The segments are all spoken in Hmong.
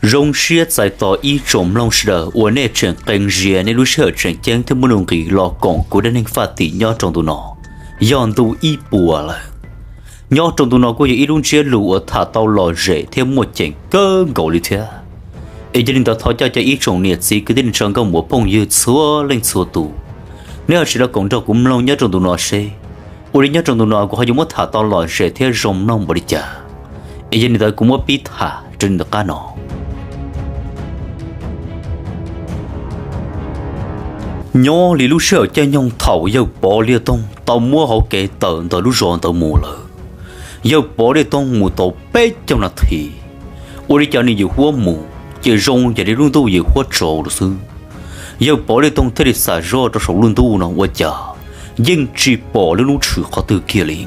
Zoo siab txais tos ib tsoom mloog sawv daws uas nej tseem qee zias nej lub sij hawm tseem ceeb thiab muaj nuj nqis los koom kuv dab neeg Faj Tim nyob rau ntu no. Yog ntu ib puas lawm. Nyob rau ntu no kuj yog ib lub ntsiab lus uas tham tau lom zem thiab muaj ceem kawg nkaus li thiab. Es yog li ntawd thov caw cov ib tsoom niam txiv kwv tij neej tsa nkauj muam phooj ywg txhua leej txhua tus, nej ho sim los koom nrog kuv mloog nyob rau ntu no seb ua li nyob rau ntu no kuv ho yuav muab tham tau lom zem thiab zoo mloog npaum li cas. Es yog li ntawd kuv muab pib tham raws li ntawm qab no. Nyob li lub sij hawm caij nyoog thaum yawg Pov Liaj Toog tau muab hauv kev tawm ntawm lub zos ntawd mus lawm, yawg Pov Liaj Toog mus tau peb caug nas this, ua li cas nws yim huab mus ces zoo yam li lub ntuj yim huab tsaus lawm xwb. Yawg Pov Liaj Toog thiaj li xam zoj rau saum lub ntuj no ua cas yeej tsis pom lub lub tshwm qhov twg kiag li.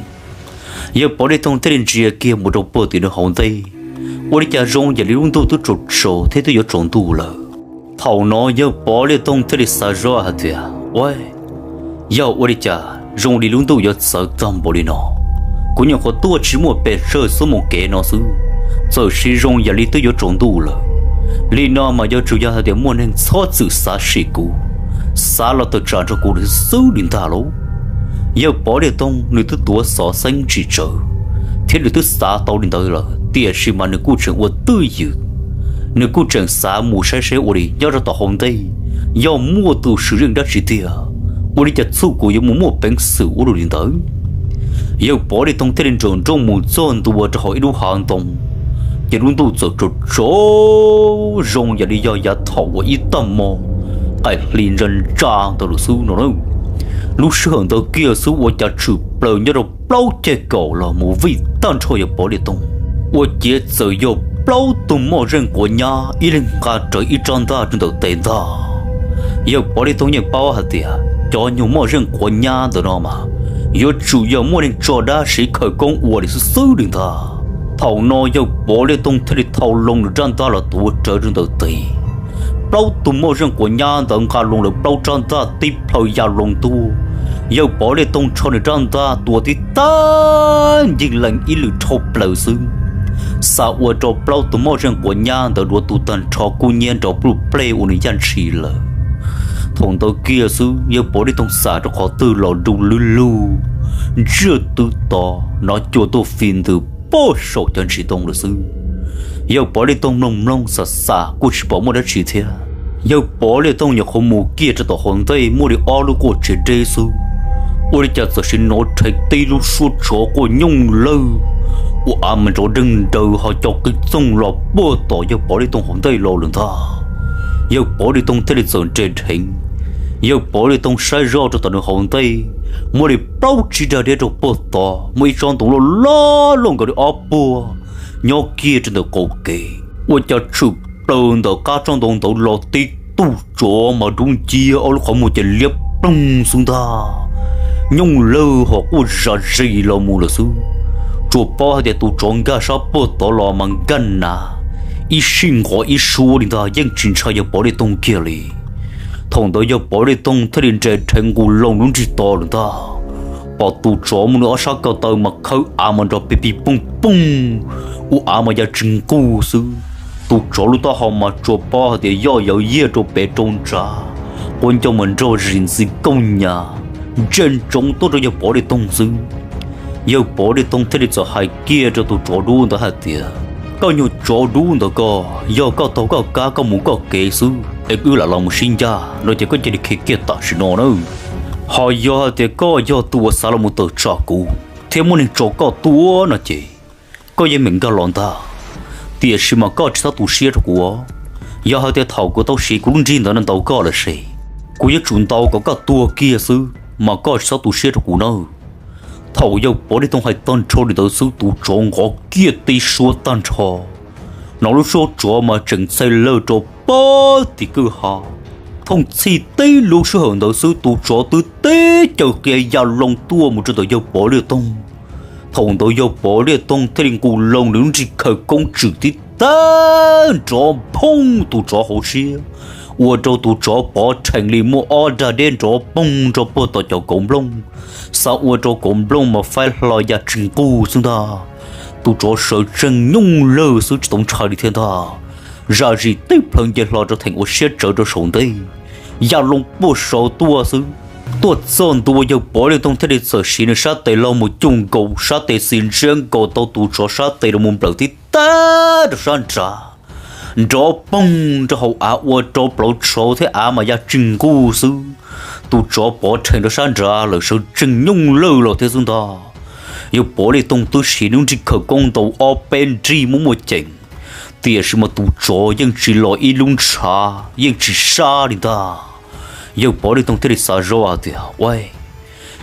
Yawg Pov Liaj Toog thiaj li ntsia kiag mus rau puag tim nws hauv ntej, ua li cas zoo yam li lub ntuj twb tsaus tsaus thiab twb yuav tsaus ntuj lawm. Thaum no yawg Pov Liaj Toog thiaj li xav zoj hais tias, Ua, yog ua li cas zoo li lub ntuj yuav txawv tag npaum li no? Kuv nyuam qhuav tuaj tsis muaj pes tsawg xuab moos kev no xwb, txawm sis zoo yam li twb yuav tsaus ntuj lawm. Li no mas yuav tsum yog hais tias muaj neeg txhob txwm xav sim kuv, xav los tawm tsam rau kuv lawm xwb li ntag lauj. Yawg Pov Liaj Toog nws twb tuav xov xeeb tsis tsawv thiab nws twb xav tau li ntawd lawm, tiam sis mas nws kuj tseem ua twj ywm. Nws kuj tseem xav mus saib seb ua li nyob rau tom hauv ntej yog muaj tus swm yeej dab tsi tiag, ua li cas txuj kuv yuav mus muaj peev xwm ua luaj li ntawd. Yawg Pov Liaj Toog thiaj li nrawm nrooj mus txog ntua rau hauv ib lub hav ntoo, ces lub ntuj txawm tsaus tsaus zoo yam li yog yav thaum uas ib tag hmo qaim hli ntsa ntsa ntawd lawm xwb no na. Lub sij hawm ntawd kiag xwb ua cas tshwm plaws nyob rau plaub ceg kaum los mus vij tag nrho yawg Pov Liaj Toog, ua ciav txawm yog plaub tug moj zeej quav nyab ib leeg nqa rawv ib rab ntaj rau ntawm tes ntag. Yawg Pov Liaj Toog yeej paub hais tias cov nyuag moj zeej quav nyab ntawm no mas yuav tsum yog muaj neeg tso dab siv khawv koob ua li xwb xwb li ntag. Thaum no yawg Pov Liaj Toog thiaj li thau loo nws rab ntaj los tuav rawv rau ntawm tes. Plaub tug moj zeej quav nyab ntawd nqa loo lawv plaub rab ntaj tib plhaw ya loo tuaj. Yawg Pov Liaj Toog rho nws rab ntaj tua tib tag ncig lees ib lwm dhau plaws xwb, xa ua rau plaub tug moj zeej quav nyab ntawd duav tus tag nrho kub hnyiab nrov pluj plej ua nws yaj ntshis lawm. Thaum ntawd kiag xwb yawg Pov Liaj Toog xav rau qhov twg los du lug lug, ntsiag twb to, hnov cua tuaj fi ntws pog saum cov ntsis ntoo lawm xwb. Yawg Pov Liaj Toog mloog mloog xav xav kuj tsis pom muaj dab tsi thiab. Yawg Pov Liaj Toog nyuam qhuav mus kiag rau tom hauv ntej muaj li ob lub quaj tsev deb xwb, ua li cas txawm sim hnov rheev tib lub suab tsov quaj nyooj lawg ua av mas nrov deeg nraws ho co qig txoog los puag tom yawg Pov Liaj Toog hauv ntej los lawm ntag. Yawg Pov Liaj Toog thiaj li txawm nres dheev. Yawg Pov Liaj Toog saib zoj rau tom nws hauv ntej, muaj li plaub tsib dag deb rau puag tod, muaj ib tsob ntoo loj loj loj nkaus li ob puag nyob kiag rau ntawm qaum kev, ua cas tshwm plaws ntawm qab tsob ntoo ntawd los tib tug tsov mas dub nciab ob lub qhov muag ces liab ploog xwb ntag, nyooj lawg ho quaj zam zis los mus lawm xwb. Tsuas paub hais tias tus tsov nkag sab puag tod los mas nkag nav, ib sij nqov ib suab li ntag yeej tsis ntshai yawg Pov Liaj Toog kiag li. Thaum ntawd yawg Pov Liaj Toog thiaj li nres dheev nqus loo lub nrig to lawm ntag. Pom tus tsov muaj nws ob sab ko taw mas khawb av mas nrov pig pig pooj pooj, ua av mas ya tsis nquj xwb. Tus tsov lub taub hau mas tsuas paub hais tias yoj yawv yiag rau pem rau nrad, quav ncauj mas nrog zis ntxi kauj nyas, ntsia ntsoov tuaj rau yawg Pov Liaj Toog xwb. Yawg Pov Liaj Toog thiaj li txawm hais kiag rau tus tsov dub ntawd hais tias, Koj nyuag tsov dub ntawd ko, yog koj taug koj kab koj mus koj kev xwb es wb lam los mus sib ncaj no ces koj cia li khiav kiag tam sim no nawb. Ho yog hais tias koj yog tus uas xav los mus tawm tsam kuv thiab muaj neeg tso koj tuaj no ces koj yeej meem nkag los ntag. Tiam sis mas koj tsis txhob tu siab rau kuv. Yog hais tias thaum kuv tau siv kuv lub nrig ntawd no ntaus koj lawm ces kuv yuav tsum ntaus kom koj tuag kiag xwb, mas koj tsis txhob tu siab rau kuv nawb. Thaum yawg Pov Liaj Toog hais tag nrho li ntawd xwb tus tsov nqov kiag tib suab tag nrho, hnov lub suab tsov mas tseem txhais lawg rau pag tim kwj ha. Thooj txhij tib lub sij hawm ntawd xwb tus tsov twb teb caws qia ya loo tuaj mus rau ntawm yawg Pov Liaj Toog. Thaum ntawd yawg Pov Liaj Toog thiaj li nqus loo nws lub nrig khawv koob tswm tib tag nrov phooj tus tsov hauv siab, ua rau tus tsov pov rhees li muaj ob dag deb nrov poog rau puag tom cov kauv nplooj, xav ua rau kauv nplooj mas faib hlo ya tsis nquj xwb ntag. Tus tsov sawv tsees nyooj lawg xwb tsis tau ntshai li thiab ntag. zam zis tib plhaw nce hlo rau theem ua siab tsawv rau saum ntej, ya loo puag saud tuaj xwb. Tuaj txog ntua yawg Pov Liaj Toog thiaj li txawm siv nws sab tes los mus cuj nkaus sab tes xis ntsiab nkaus tau tus tsov sab tes los mus nplawm tib tag rau sab nrad, nrov poog rau hauv av ua rau plaub tshauv thiab av mas ya tsis nquj xwb. Tus tsov pov rhees rau sab nrad lawm sawv tsees nyooj lawj los thiab xwb ntag. Yawg Pov Liaj Toog twb siv lub nrig khawv koob ntau ob peb nrig muaj muaj ceem, tiam sis mas tus tsov yeej tsis los ib lub ntshav, yeej tsis sab li ntag. Yawg Pov Liaj Toog thiaj li xav zoj hais tias, Ua,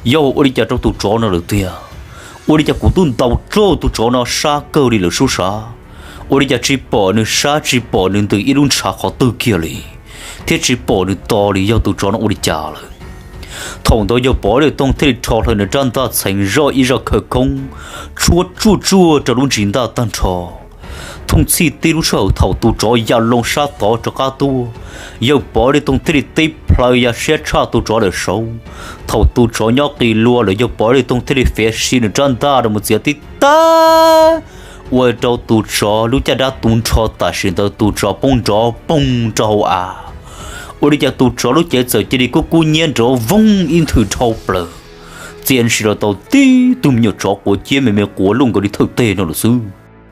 yog ua li cas rau tus tsov no lawm tiag? Ua li cas kuv twb ntaus raug tus tsov no sab kawg li lawm sub sav, ua li cas tsis pom nws sab tsis pom nws ntws ib lub ntshav qhov twg kiag li, thiab tsis pom nws to li, yog tus tsov no ua li cas lawm? Thaum ntawd yawg Pov Liaj Toog thiaj li rho hlawv nws rab ntaj txheev zoj ib zaj khawv koob tshuab tsuaj tsuaj rau lub ntsis ntaj tag nrho. Thooj txhij tib lub sij hawm thaum tus tsov ya loo sab tod rov qab tuaj, yawg Pov Liaj Toog thiaj li tib plhaw ya siab tshaj tus tsov lawm saud. Thaum tus tsov nyob qis lua lawm yawg Pov Liaj Toog thiaj li fiav si nws rab ntaj rau mus txiav tib tag, ua rau tus tsov lub caj dab tu nrho tam sim ntawd tus tsov poob nrov poog rau hauv av. Ua li cas tus tsov lub cev txawm cia li kub kub nyiab nrov voog ib nthwv dhau plaws, txia ntshis los tau tib tug me nyuam tsov quav ciab me me quav luj nkaus li thawj teg no lawm xwb.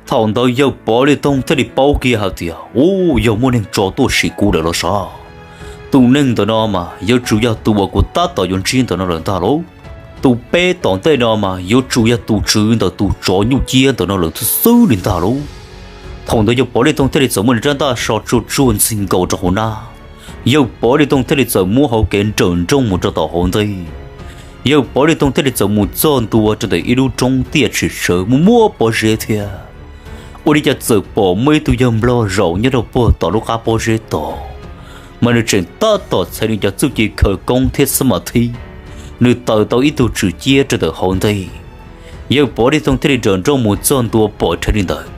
Thaum ntawd yawg Pov Liaj Toog thiaj li paub kiag hais tias, Ub, yog muaj neeg tso tuaj sim kuv lawm los sav. Tus neeg ntawm no mas yuav tsum yog tus uas kuv tab tom yuav ntsib ntawm no lawm ntag lauj. Tus peb tom ntej no mas yuav tsum yog tus tswv ntawm tus tsov nyuj ciab ntawm no lawm xwb xwb li ntag lauj. Thaum ntawd yawg Pov Liaj Toog thiaj li txawm muab nws rab ntaj so tsuag tsuag ntxig nkaus rau hauv nab. Yawg Pov Liaj Toog thiaj li txawm muab hauv kev nrawm nrooj mus rau tom hauv ntej. Yawg Pov Liaj Toog thiaj li txawm mus txog ntua rau ntawm ib lub roob tiaj tsis tsawv muaj muaj pob zeb thiab. Ua li cas txawm pom muaj ib tug yawg nplog zaum nyob rau puag tom lub qab pob zeb tod, mas nws tseem tab tom txhais nws cov txuj ci khawv koob thiab xab mas thib, nws taws tau ib tug tswm ciab rau ntawm hauv ntej. Yawg Pov Liaj Toog thiaj li nrawm nrooj mus txog ntua pom dheev li ntawd.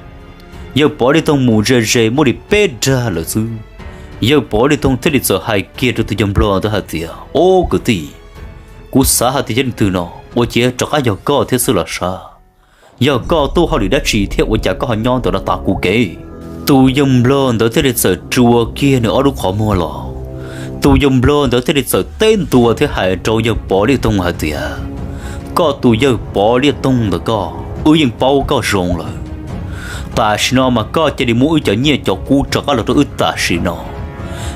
Yawg Pov Liaj Toog mus ze ze muaj li peb dag lawm xwb. Yawg Pov Liaj Toog thiaj li txawm hais kiag rau tus yawg nplog ntawd hais tias, Ob kwv tij, kuv xav hais tias yog leej twg no, ua ciav rov qab yog koj thiab xwb los sav. Yog koj tuaj hauj lwm dab tsi thiab ua cas koj ho nyob ntawm no tav kuv kev? Tus yawg nplog ntawd thiaj li txawm rua kiag nws ob lub qhov muag los. Tus yawg nplog ntawd thiaj li txawm teb ntua thiab hais rau yawg Pov Liaj Toog hais tias, Koj tus yawg Pov Liaj Toog ntawm koj, wb yeej paub koj zoo lawm. Tam sim no mas koj cia li muab wb cov nyiaj cov kub rov qab los rau wb tam sim no.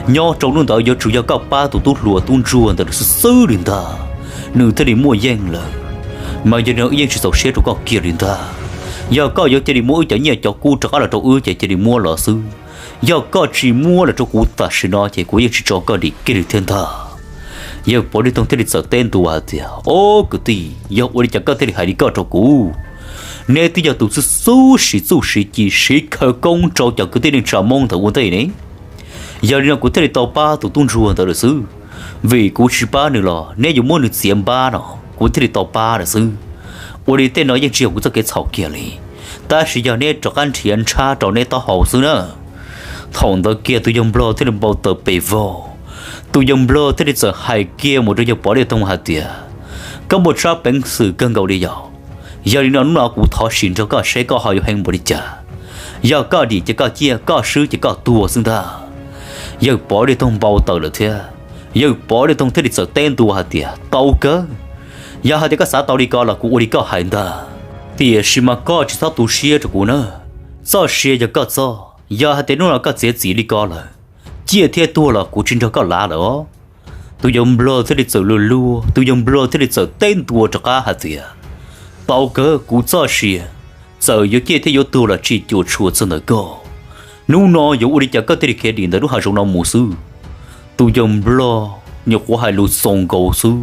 Nyob rau hnub ntawd yuav tsum yog koj pab tus tub hluas tub ntsuag ntawd xwb xwb li ntag, nws thiaj li muaj yeej lawm. Mas yog li no wb yeej tsis txaus siab rau koj kiag li ntag. Yog koj yuav cia li muab wb cov nyiaj cov kub rov qab los rau wb ces cia li muab los xwb. Yog koj tsis muab los rau kuv tam sim no ces kuv yeej tsis tso koj dim kiag li thiab ntag. Yawg Pov Liaj Toog thiaj li txawm teb ntua hais tias, Ob kwv tij, yog ua li cas koj thiaj li hais li koj rau kuv? Neb twb yog tus xub xub siv txuj siv ci siv khawv koob rau cov kwv tij neej tsa Hmoob ntawd ua ntej ne. Yog li no kuv thiaj li tau pab tus tub ntsuag ntawd lawm xwb. Vim kuv tsis pab nws los neb yuav muab nws txiav npab no, kuv thiaj li tau pab lawm xwb. Ua li tej no yeej tsis yog kuv txoj kev txhaum kiag li, tab sis yog neb rov qab nrhiav nrhab rau neb taub hau xwb na. Thaum ntawd kiag tus yawg nplog thiaj li npau taws pes vog. Tus yawg nplog thiaj li txawm hais kiag mus rau yawg Pov Liaj Toog hais tias, Koj muaj tshab peev xwm kawg nkaus li yog? Yog li no hnub no kuv thov sim nrog koj seb koj ho yuav heev npaum li cas. Yog koj dim ces koj ciaj, koj swb ces koj tuag xwb ntag. Yawg Pov Liaj Toog npau taws lawm thiab. Yawg Pov Liaj Toog thiaj li txawm teb ntua hais tias, Tau kawg. Yog hais tias koj xav tau li ko los kuv ua li koj hais ntag. Tiam sis mas koj tsis txhob tu siab rau kuv na. Txoj sia yog koj txoj, yog hais tias hnub no koj txiav txim li ko lawm, ciaj thiab tuag los kuv tsis nrog koj lav lawm os. Tus yawg nplog thiaj li txawm luag luag, tus yawg nplog thiaj li txawm teb ntua rov qab hais tias, Tau kawg, kuv txoj sia, txawm yuav ciaj thiab yuav tuag los tsis cuam tshuam txog ntawm koj. Hnub no yuav ua li cas koj thiaj li khiav dim ntawm lub hav zoov no mus xwb? Tus yawg nplog nyuam qhuav hais lus xaus nkaus xwb,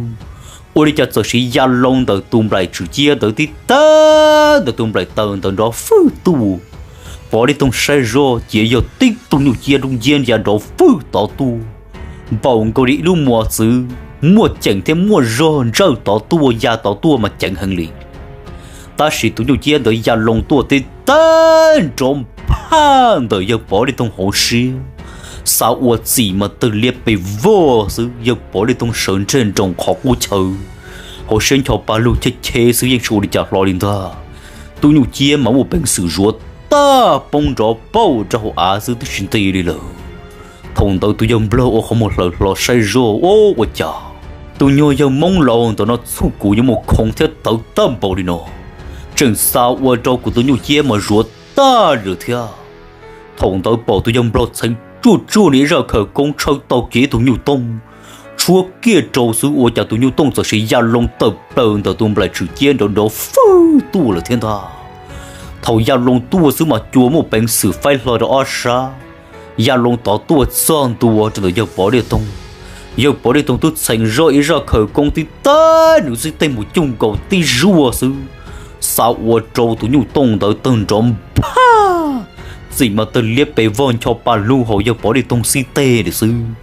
ua li cas txawm siv ya loo ntawm tus nplaim tswm ciab ntawd tib tag ntawm tus nplaim taw ntawd nrov fwj tuaj. Pov Liaj Toog saib zoj ces yog tib tug nyuj ciab dub nciab ya nrov fwj tod tuaj, npaum nkaus li ib lub mos txwv, muaj ceem thiab muaj zog ntsawj tod tuaj ya tod tuaj mas ceev heev li. Tab sis tus nyuj ciab ntawd ya loo tuaj tib tag nrov phaj ntawm yawg Pov Liaj Toog hauv siab, xav ua txim mas tawg liab pes vog xwb. Yawg Pov Liaj Toog sawv ntseg nroos qhov qub chaw, hauv siab ncho pa lug cheb cheb xwb yeej tsis ua li cas hlo li ntag. Tus nyuj ciab mas muaj peev xwm zuav tag poob nrov pauj rau hauv av xwb twb tsis nti li lawm. Thaum ntawd tus yawg nplog ua qhov muag hlawv hlo saib zoj, ua cas tus nyuag yawg Hmoob laus ntawm no txuj kuv yuav mus khoov thiab tawv tag npaum li no, tseem xa ua rau kuv tus nyuj ciab mas zuav tag lawm thiab. Thaum ntawd pom tus yawg nplog txheev tsuaj tsuaj nws ib zaj khawv koob tshawb tau kiag ib tug nyuj tooj, tshuab kiag rau xwb ua cas tus nyuj tooj txawm sis ya loo tawm plaws ntawm tus nplaim tswm ciab nrov nrov fwj tuaj lawm thiab ntag. Thaum ya loo tuaj xwb mas cua muaj peev xwm faib hlo rau ob sab, ya loo tod tuaj txog ntua rau ntawm yawg Pov Dej Toog. Yawg Pov Dej Toog twb txheev zoj ib zaj khawv koob tib tag nws xib teg mus cuj nkaus tib zuaj xwb, xa ua rau tus nyuj tooj ntawd tawg nrov nphaj, txim mas tawg liab pes vog ncho pa lug hauv yawg Pov Dej Toog xib teg li xwb.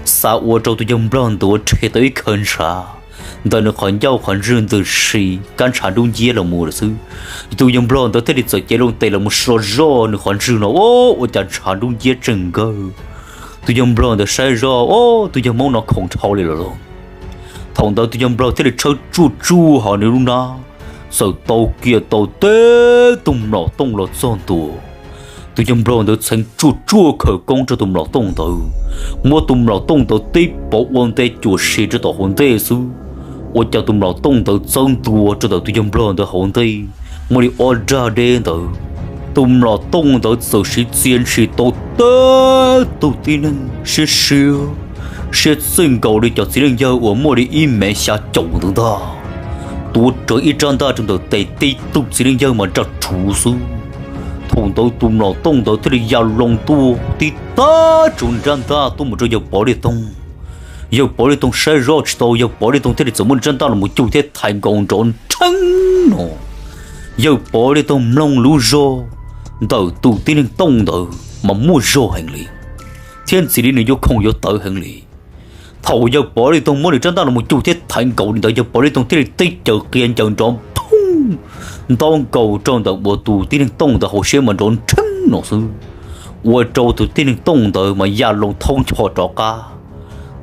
Xa ua rau tus yawg nplog ntawd rhe tau ib khawv ntshav ntawm nws qhov ncauj qhov ntswg ntws si kab ntshav dub nciab los mus lawm xwb. Tus yawg nplog ntawd thiaj li txawm cev loo tes los mus so zoj nws qhov ntswg no, ua cas ntshav dub nciab tsees nkawg. Tus yawg nplog ntawd saib zoj, o, tus yawg Hmoob no khoom dhau li lawm lauj. Thaum ntawd tus yawg nplog thiaj li tshawb tsuaj tsuaj hauv nws lub hnab, txawm tau kiag tau teb tus mlom tooj los txog ntua. Tus yawg nplog ntawd txheev tsuaj tsuaj khawv koob rau tus mlom tooj ntawd, muab tus mlom tooj ntawd tib pov ua nte cuam si rau tom hauv ntej xwb, ua cas tus mlom tooj ntawd txawb ntua rau ntawm tus yawg nplog ntawd hauv ntej, muaj li ob rag deb ntawd. Tus mlom tooj ntawd txawm siv txia ntshis tau teb tug tib neeg siab siab, siab txwj nkaus li cov txiv neej yawg uas muaj li ib mev xya caum ntawd ntag, tuav rawv ib rab ntaj rau ntawm tes tib tug txiv neej yawg mas nraj rhuv xwb. Thaum ntawd tus mlom tooj ntawd thiaj li ya loo tuaj tib tag tsuv nrab ntaj tuaj mus rau yawg Pov Dej Toog. Yawg Pov Dej Toog saib zoj tsis tau, yawg Pov Dej Toog thiaj li txawm muab nws rab ntaj los mus cuj thiab thaiv nkaus nrov nrheeb no. Yawg Pov Dej Toog mloog lub zog ntawm tus tib neeg tooj ntawd mas muaj zog heev li, thiab ntxim li nws yuav khoom yuav tawv heev li. Thaum yawg Pov Dej Toog muab nws rab ntaj los mus cuj thiab thaiv nkaus li ntawd, yawg Pov Dej Toog thiaj li teb caws qia ncaws nrov phooj ntaub nkaus rau ntawm uas tus tib neeg tooj ntawd hauv siab mas nrov nrheeb no xwb, ua rau tus tib neeg tooj ntawd mas ya loo thaub ncho rov qab.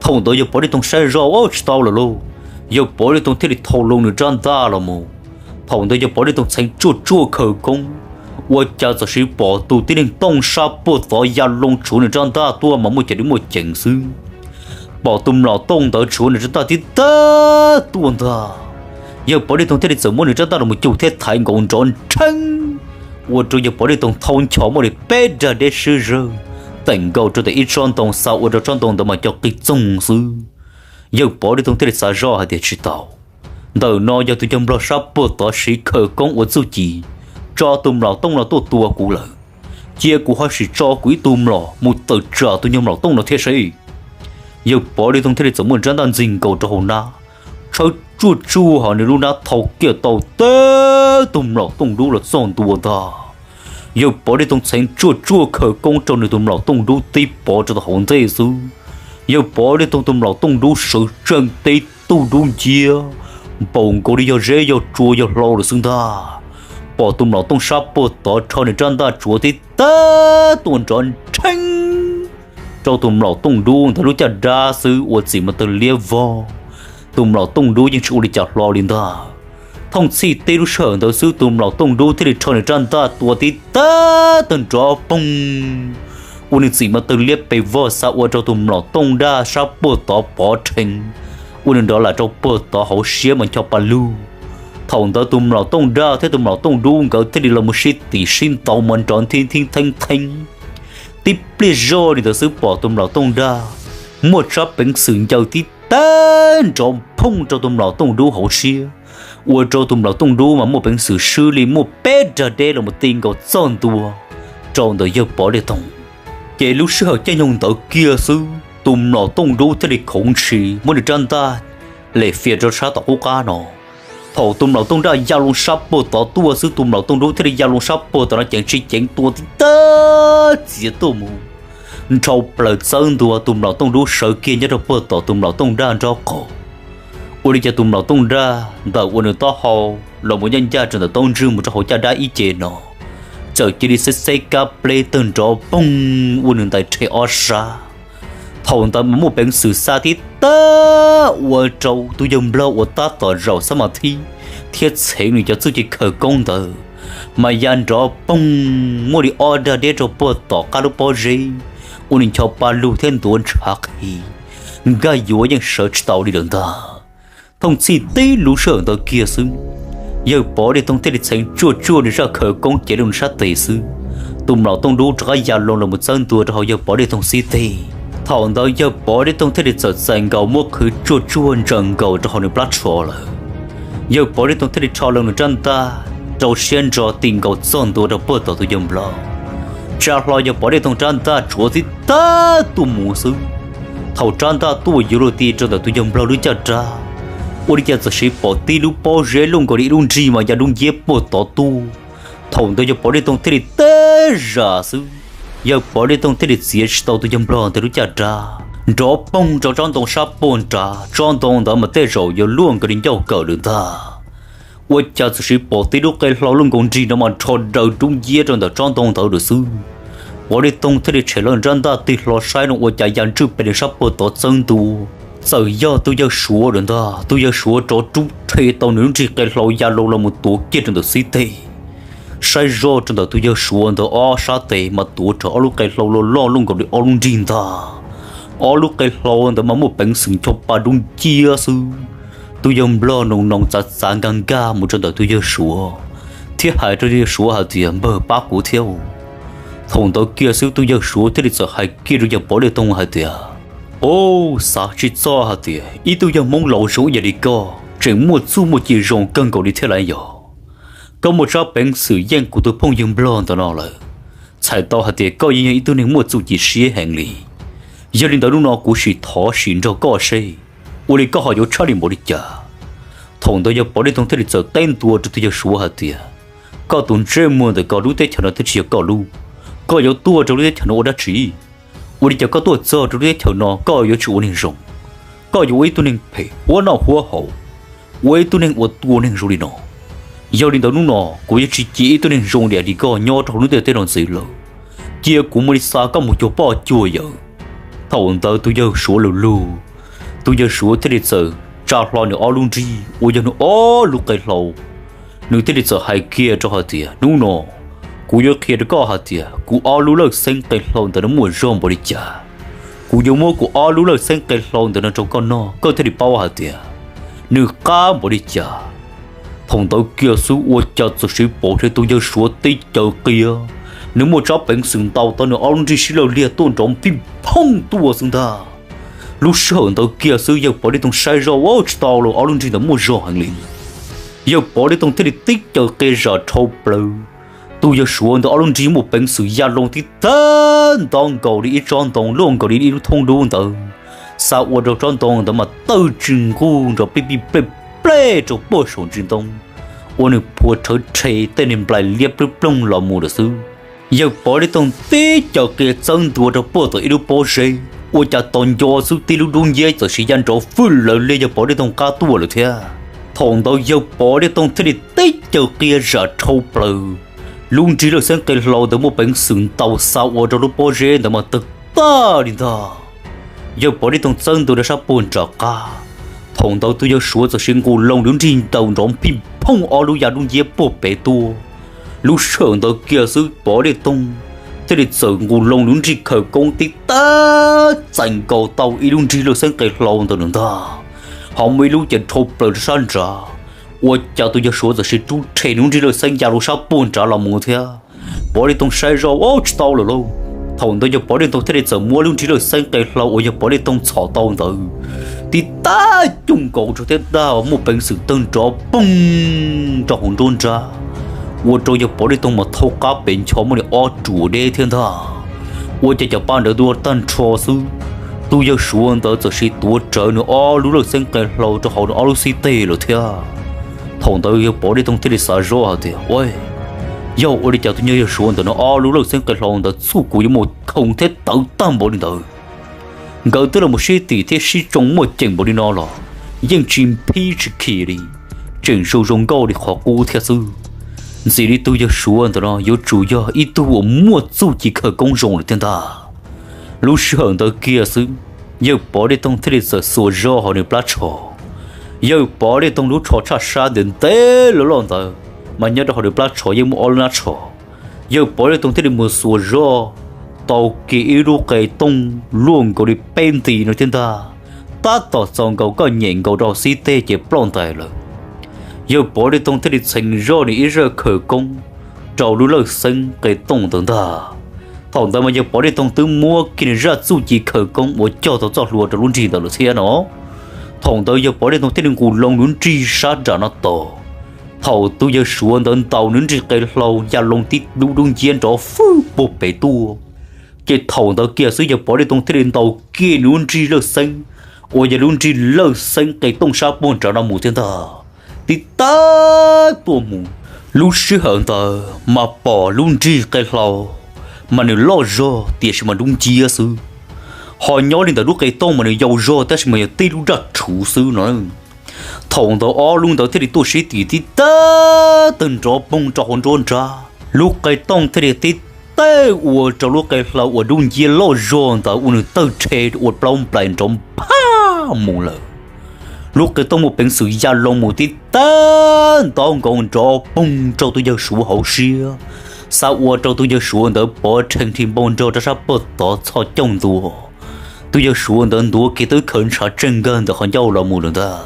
Thaum ntawd yawg Pov Dej Toog saib zoj, o, tsis tau lawm lauj, yawg Pov Dej Toog thiaj li thau loo nws rab ntaj los mus. Thaum ntawd yawg Pov Dej Toog txheev tsuaj tsuaj khawv koob, ua cas txawm siv pom tus tib neeg tooj sab puag tod ya loo tshuav nws rab ntaj tuaj mas muaj ceem li muaj ceem xwb. Pom tus mlom tooj ntawd tshuav nws rab ntaj tib tag tuaj ntag, yawg Pov Dej Toog thiaj li txawm muab nws rab ntaj los mus cuj thiab thaiv nkaus nrov nrheeb, ua rau yawg Pov Dej Toog thaub ncho muaj li peb rag deb swb zawg, teem nkaus rau ntawm ib tsob ntoo xa ua rau tsob ntoo ntawd mas co qig txoog xwb. Yawg Pov Dej Toog thiaj li xav zoj hais tias tsis tau, ntawm no yog tus yawg nplog sab puag tod siv khawv koob ua txuj ci tso tus mlom tooj no tuaj tua kuv lawm, cia kuv ho sim tso kuv ib tug mlom mus tawm tsam tus nyuag mlom tooj no thiab seb. Yawg Pov Dej Toog thiaj li txawm muab nws rab ntaj ntxig nkaus rau hauv hnab, tshawb tsuaj tsuaj hauv nws lub hnab thau kiag tau teb tus mlom tooj dub los txog ntua ntag. Yawg Pov Dej Toog txheev tsuaj tsuaj khawv koob rau nws tus mlom tooj dub tib pov rau tom hauv ntej xwb, yawg Pov Dej Toog tus mlom tooj dub sawv tsees tib tug dub nciab, npaum nkaus li yog zeb yog tsua yog hlau lawm xwb ntag. Pom tus mlom tooj sab puag tod rho nws rab ntaj tsuav tib tag tuaj nrov nrheeb rau tus mlom tooj dub ntawd lub caj dab xwb ua txim mas tawg liab vog. Tus mlom tooj dub yeej tsis ua li cas hlo li ntag. Thooj txhij teb lub sij hawm ntawd xwb tus mlom tooj dub thiaj li rho nws rab ntaj tua tib tag tawg nrov poog, ua nws txim mas tawg liab pes vog xa ua rau tus mlom tooj daj sab puag tod pov rhees, ua nws nrov lam rau puag tod hauv siab mas ncho pa lug. Thaum ntawd tus mlom tooj daj thiab tus mlom tooj dub nkawd thiaj li los mus sib tim sib ntaus mas nrov nthib nthib theeb theeb. Tib pliag zoj li ntawd xwb pom tus mlom tooj daj muaj tshab peev xwm ncaws tib tag nrov phooj rau tus mlom tooj dub hauv siab, ua rau tus mlom tooj dub mas muaj peev xwm swb li muaj peb rag deb los mus ti nkaus txog ntua rau ntawm yawg Pov Dej Toog. Ces lub sij hawm caij nyoog ntawd kiag xwb tus mlom tooj dub thiaj li khoov ntshis muab nws rab ntaj lem fias rau sab tom qub qab no. Thaum tus mlom tooj daj ya loo sab puag tod tuaj xwb tus mlom tooj dub thiaj li ya loo sab puag tod no ceev tsis ceev tua tib tag txiav tuaj mus, nrhau plaws txawb ntua tus mlom tooj dub sawv kiag nyob rau puag tom tus mlom tooj daj nraub qaum. Ua li cas tus mlom tooj daj ntawm ua nws taub hau los mus ncaj ncaj rau ntawm taub ntswg mus rau hauv caj dab ib ce no, txawm cia li xeb xeb kab pleb tawg nrov poog ua nws ntais rhe ob sab. Thaum ntawd mas muaj peev xwm xa tib tag ua rau tus yawg nplog uas tab tom zaum xab mas thib thiab txheev nws cov txuj ci khawv koob ntawd mas ya nrov poog muaj li ob dag deb rau puag tom qab lub pob zeb, ua nws ncho pa lug thiab ntuav ntshav qhi, nkag yuav yeej sawv tsis tau li lawm ntag. Thooj txhij tib lub sij hawm ntawd kiag xwb, yawg Pov Dej Toog thiaj li txheev tsuaj tsuaj nws zaj khawv koob cev loo nws sab tes xwb, tus mlom tooj dub rov qab ya loo los mus txawb ntua rau hauv yawg Pov Dej Toog xib teg. Thaum ntawd yawg Pov Dej Toog thiaj li txawm txais nkaus muab qhwv tsuaj tsuaj ntsaws nkaus rau hauv nws plab tsho lawm. Yawg Pov Dej Toog thiaj li rho loo nws rab ntaj, rau siab ntso ti nkaus txog ntua rau puag tom tus yawg nplog. Tsa hlo yawg Pov Dej Toog rab ntaj tsuav tib tag tuaj mus xwb. Thaum rab ntaj tuaj yuav luag ti rau ntawm tus yawg nplog lub caj dab, ua li cas txawm siv pom tib lub pob zeb luaj nkaus li ib lub nrig mas ya dub nciab puag tod tuaj. Thaum ntawd yawg Pov Dej Toog thiaj li teb zam xwb, yawg Pov Dej Toog thiaj li txiav tsis tau tus yawg nplog ntawd lub caj dab, nrov poog rau tsob ntoo sab puag nrad. Tsob ntoo ntawd mas tej zaum yuav luaj nkaus li ncauj kawm lawm ntag. Ua cas txawm siv pom tib lub qe hlau luaj nkaus nrig no mas rho daws dub nciab rau ntawm tsob ntoo ntawd lawm xwb. Pov Dej Toog thiaj li tshem loo nws rab ntaj tig hlo saib no ua cas ya ntswj pes nws sab puag tod txawb ntua, txawm yog tus yawg Suav lawm ntag. Tus yawg Suav rov rub rhe tau nws lub nrig qe hlau ya loo los mus tuav kiag rau ntawm xib teg. Saib zoj rau ntawm tus yawg Suav ntawd ob sab tes mas tuav rawv ob lub qe hlau loj loj luaj nkaus li ob lub nrig ntag. Ob lub qe hlau ntawd mas muaj peev xwm ncho pa dub nciab xwb. Tus yawg nplog noos noos txav txav nkag nkag mus rau ntawm tus yawg Suav, thiab hais rau tus yawg Suav hais tias, Npawg, pab kuv thiab. Thaum ntawd kiag xwb tus yawg Suav thiaj li txawm hais kiag rau yawg Pov Dej Toog hais tias, Au, xav tsis txog hais tias ib tug yawg Hmoob laus zoo ib yam li koj tseem muaj txuj muaj ci zoo kawg nkaus li thiab lauj yog. Koj muaj tsab peev xwm yeej kuv tus phooj ywg nplog ntawm no lawm, txhais tau hais tias koj yeej yog ib tug neeg muaj txuj ci siab heev li. Yog li ntawd hnub no kuv sim thov sim nrog koj seb, ua li koj ho yuav tshaj lij npaum li cas? Thaum ntawd yawg Pov Dej Toog thiaj li txawm teb ntua rau tus yawg Suav hais tias, Koj tus ntsej muag ntawm koj, lub teb chaws no twb tsis yog koj lub, koj yuav tuaj rau lub teb chaws no ua dab tsi? Ua li cas koj tuaj txog rau lub teb chaws no koj yuav tsis ua neeg zoo, koj yuav ua ib tug neeg phem huab noj huab haus, ua ib tug neeg ua tua neeg zoo li no? Yog li ntawd hnub no kuv yuav tsis cia ib tug neeg zoo li koj nyob rau hauv lub ntiaj teb no ntxiv lawm. Cia kuv mam li xa koj mus cuag pog cuag yawm. Thaum ntawd tus yawg Suav lug lug, tus yawg Suav thiaj li txawm tsa hlo nws ob lub nrig uas yog nws ob lub qe hlau. Nws thiaj li txawm hais kiag rau hais tias, Hnub no kuv yuav qhia rau koj hais tias kuv ob lub lawj xeeb qe hlau ntawd no muaj zog npaum li cas. Kuv yuav muab kuv ob lub lawj xeeb qe hlau ntawd no rau koj noj, koj thiaj li paub hais tias nws qab npaum li cas. Thaum ntawd kiag xwb ua cas txawm siv pom tus yawg Suav tib caws qia, nws muaj tsab peev xwm ntaus tau nws ob lub nrig sib lawj liag tuaj nrov npij phooj tuaj xwb ntag. Lub sij hawm ntawd kiag xwb yawg Pov Dej Toog saib zoj, ua tsis tau los, ob lub nrig ntawd muaj zog heev li. Yawg Pov Dej Toog thiaj li tib caws qia zam dhau plaws. Tus yawg Suav ntawd ob lub nrig muaj peev xwm ya loo tib tag nto nkaus li ib tsob ntoo, luaj nkaus li ib lub thoob dub ntawd, xa ua rau tsob ntoo ntawd mas tawg tsis nquj nrov pij pij plej plej rau puag saum ntsis ntoo, ua nws phua rhawv rhe tej niag nplai liab plwb ploog los mus lawm xwb. Yawg Pov Dej Toog tib caws qia txawb ntua rau puag tom ib lub pob zeb, ua cas tos nco xwb tib lub dub nciab txawm siv ya nrov fwj lawv liag yawg Pov Dej Toog qab tuaj lawm thiab. Thaum ntawd yawg Pov Dej Toog thiaj li tib caws qia zam dhau plaws. Lub nrig lawj xeeb qe hlau ntawd muaj peev xwm ntaus xa ua rau lub pob zeb ntawd mas tawg tag li ntag. Yawg Pov Dej Toog txawb ntua rau sab puag nram qab. Thaum ntawd tus yawg Suav txawm siv nqus loo nws lub nrig ntaus nrov npij phooj ob lub ya dub nciab puag pem tuaj. Lub sij hawm ntawd kiag xwb Pov Dej Toog thiaj li txawm nqus loo nws lub nrig khawv koob tib tag txais nkaus tau ib lub nrig lawj xeeb qe hlau ntawd nws ntag, ho muaj ib lub ces dhau plaws rau sab nrad. Ua cas tus yawg Suav txawm siv rub rhe nws lub nrig lawj xeeb ya lub sab puag nrad los mus thiab. Pov Dej Toog saib zoj, ua tsis tau lawm lauj. Thaum ntawd yawg Pov Dej Toog thiaj li txawm muab lub nrig lawj xeeb qe hlau uas yawg Pov Dej Toog txhom tau ntawd tib tag cuj nkaus rau thiab dag muaj peev xwm tawg nrov poog rau hauv nruab nrab, ua rau yawg Pov Dej Toog mas thaub qab pem ncho muaj li ob ruam deb thiab ntag. Ua cas cov pa ntawd tuaj tag nrho xwb, tus yawg Suav ntawd txawm siv tuav rawv nws ob lub lawj xeeb qe hlau rau hauv nws ob lub xib teg lawm thiab. Thaum ntawd yawg Pov Dej Toog thiaj li xav zoj hais tias, ua, yog ua li cas tus yawg Suav ntawm nws ob lub lawj xeeb qe hlau ntawd txuj kuv yuav muaj khoom thiab tawv tag npaum li ntawd. Nkawd twb los sib tim thiab sib tsoo muaj ceem npaum li no los yeej tsis phib tsis khi li, tseem zoo zoo nkauj li qhov qub thiab xwb. Ntxim li tus yawg Suav ntawm no yuav tsum yog ib tug uas muaj txuj ci khawv koob zoo lawm thiab ntag. Lub sij hawm ntawd kiag xwb, yawg Pov Dej Toog thiaj li txawm xuas zog hauv nws plab tsho. Yawg Pov Dej Toog lub tsho tshaj sab ntev ntev loj loj ntawd, mas nyob rau hauv lub plab tsho yeej muaj ob lub hnab tsho. Yawg Pov Dej Toog thiaj li mus xuas zog tau kiag ib lub qe tooj luaj nkaus li peb nti no thiab ntag, tab tom txaus nkaus koj nyem nkaus rau xib teg ces ploj ntais lawm. Yawg Pov Dej Toog thiaj li txheev zoj nws ib zaj khawv koob rau lub lawj xeeb qe tooj ntawd ntag. Thaum ntawd mas yawg Pov Dej Toog twb muab kiag nws zaj txuj ci khawv koob uas cog tau txoj hlua rau lub nrig ntawd lawm thiab no. Thaum ntawd yawg Pov Dej Toog thiaj li nqus loo lub nrig sab nram no tos. Thaum tus yawg Suav ntawd ntaus nws lub nrig qe hlau ya loo tib lub dub nciab nrov fwj puag pem tuaj, ces thaum ntawd kiag xwb yawg Pov Dej Toog thiaj li ntaus kiag nws lub nrig lawj xeeb uas yog lub nrig lawj xeeb qe tooj sab puag nrad no mus thiab ntag. Tib tag tuaj mus, lub sij hawm ntawd mas pom lub nrig qe hlau mas nws loj zog tiam sis mas dub nciab xwb. Ho nyob li ntawm lub qe tooj mas nws yau zog tab sis mas yog tib lub daj rhuv xwb no. Thaum ntawd ob lub ntawd thiaj li tuaj sib tim tib tag tawg nrov poog rau hauv nruab nrab. Lub qe tooj thiaj li tib tawg ua rau lub qe hlau uas dub nciab loj zog ntawd ua nws tawg rhe ua plaub nplais nrov phaj mus lawm. Lub qe tooj muaj peev xwm ya loo mus tib tag ntaub nkaus nrov poog rau tus yawg Suav hauv siab, xav ua rau tus yawg Suav ntawd pov rhees nrhi npau nrog rau sab pag tod txhos caug ntua. Tus yawg Suav ntawd ntuav kiag tau ib khawv ntshav tseeg nkawg ntawm qhov ncauj los mus lawm ntag.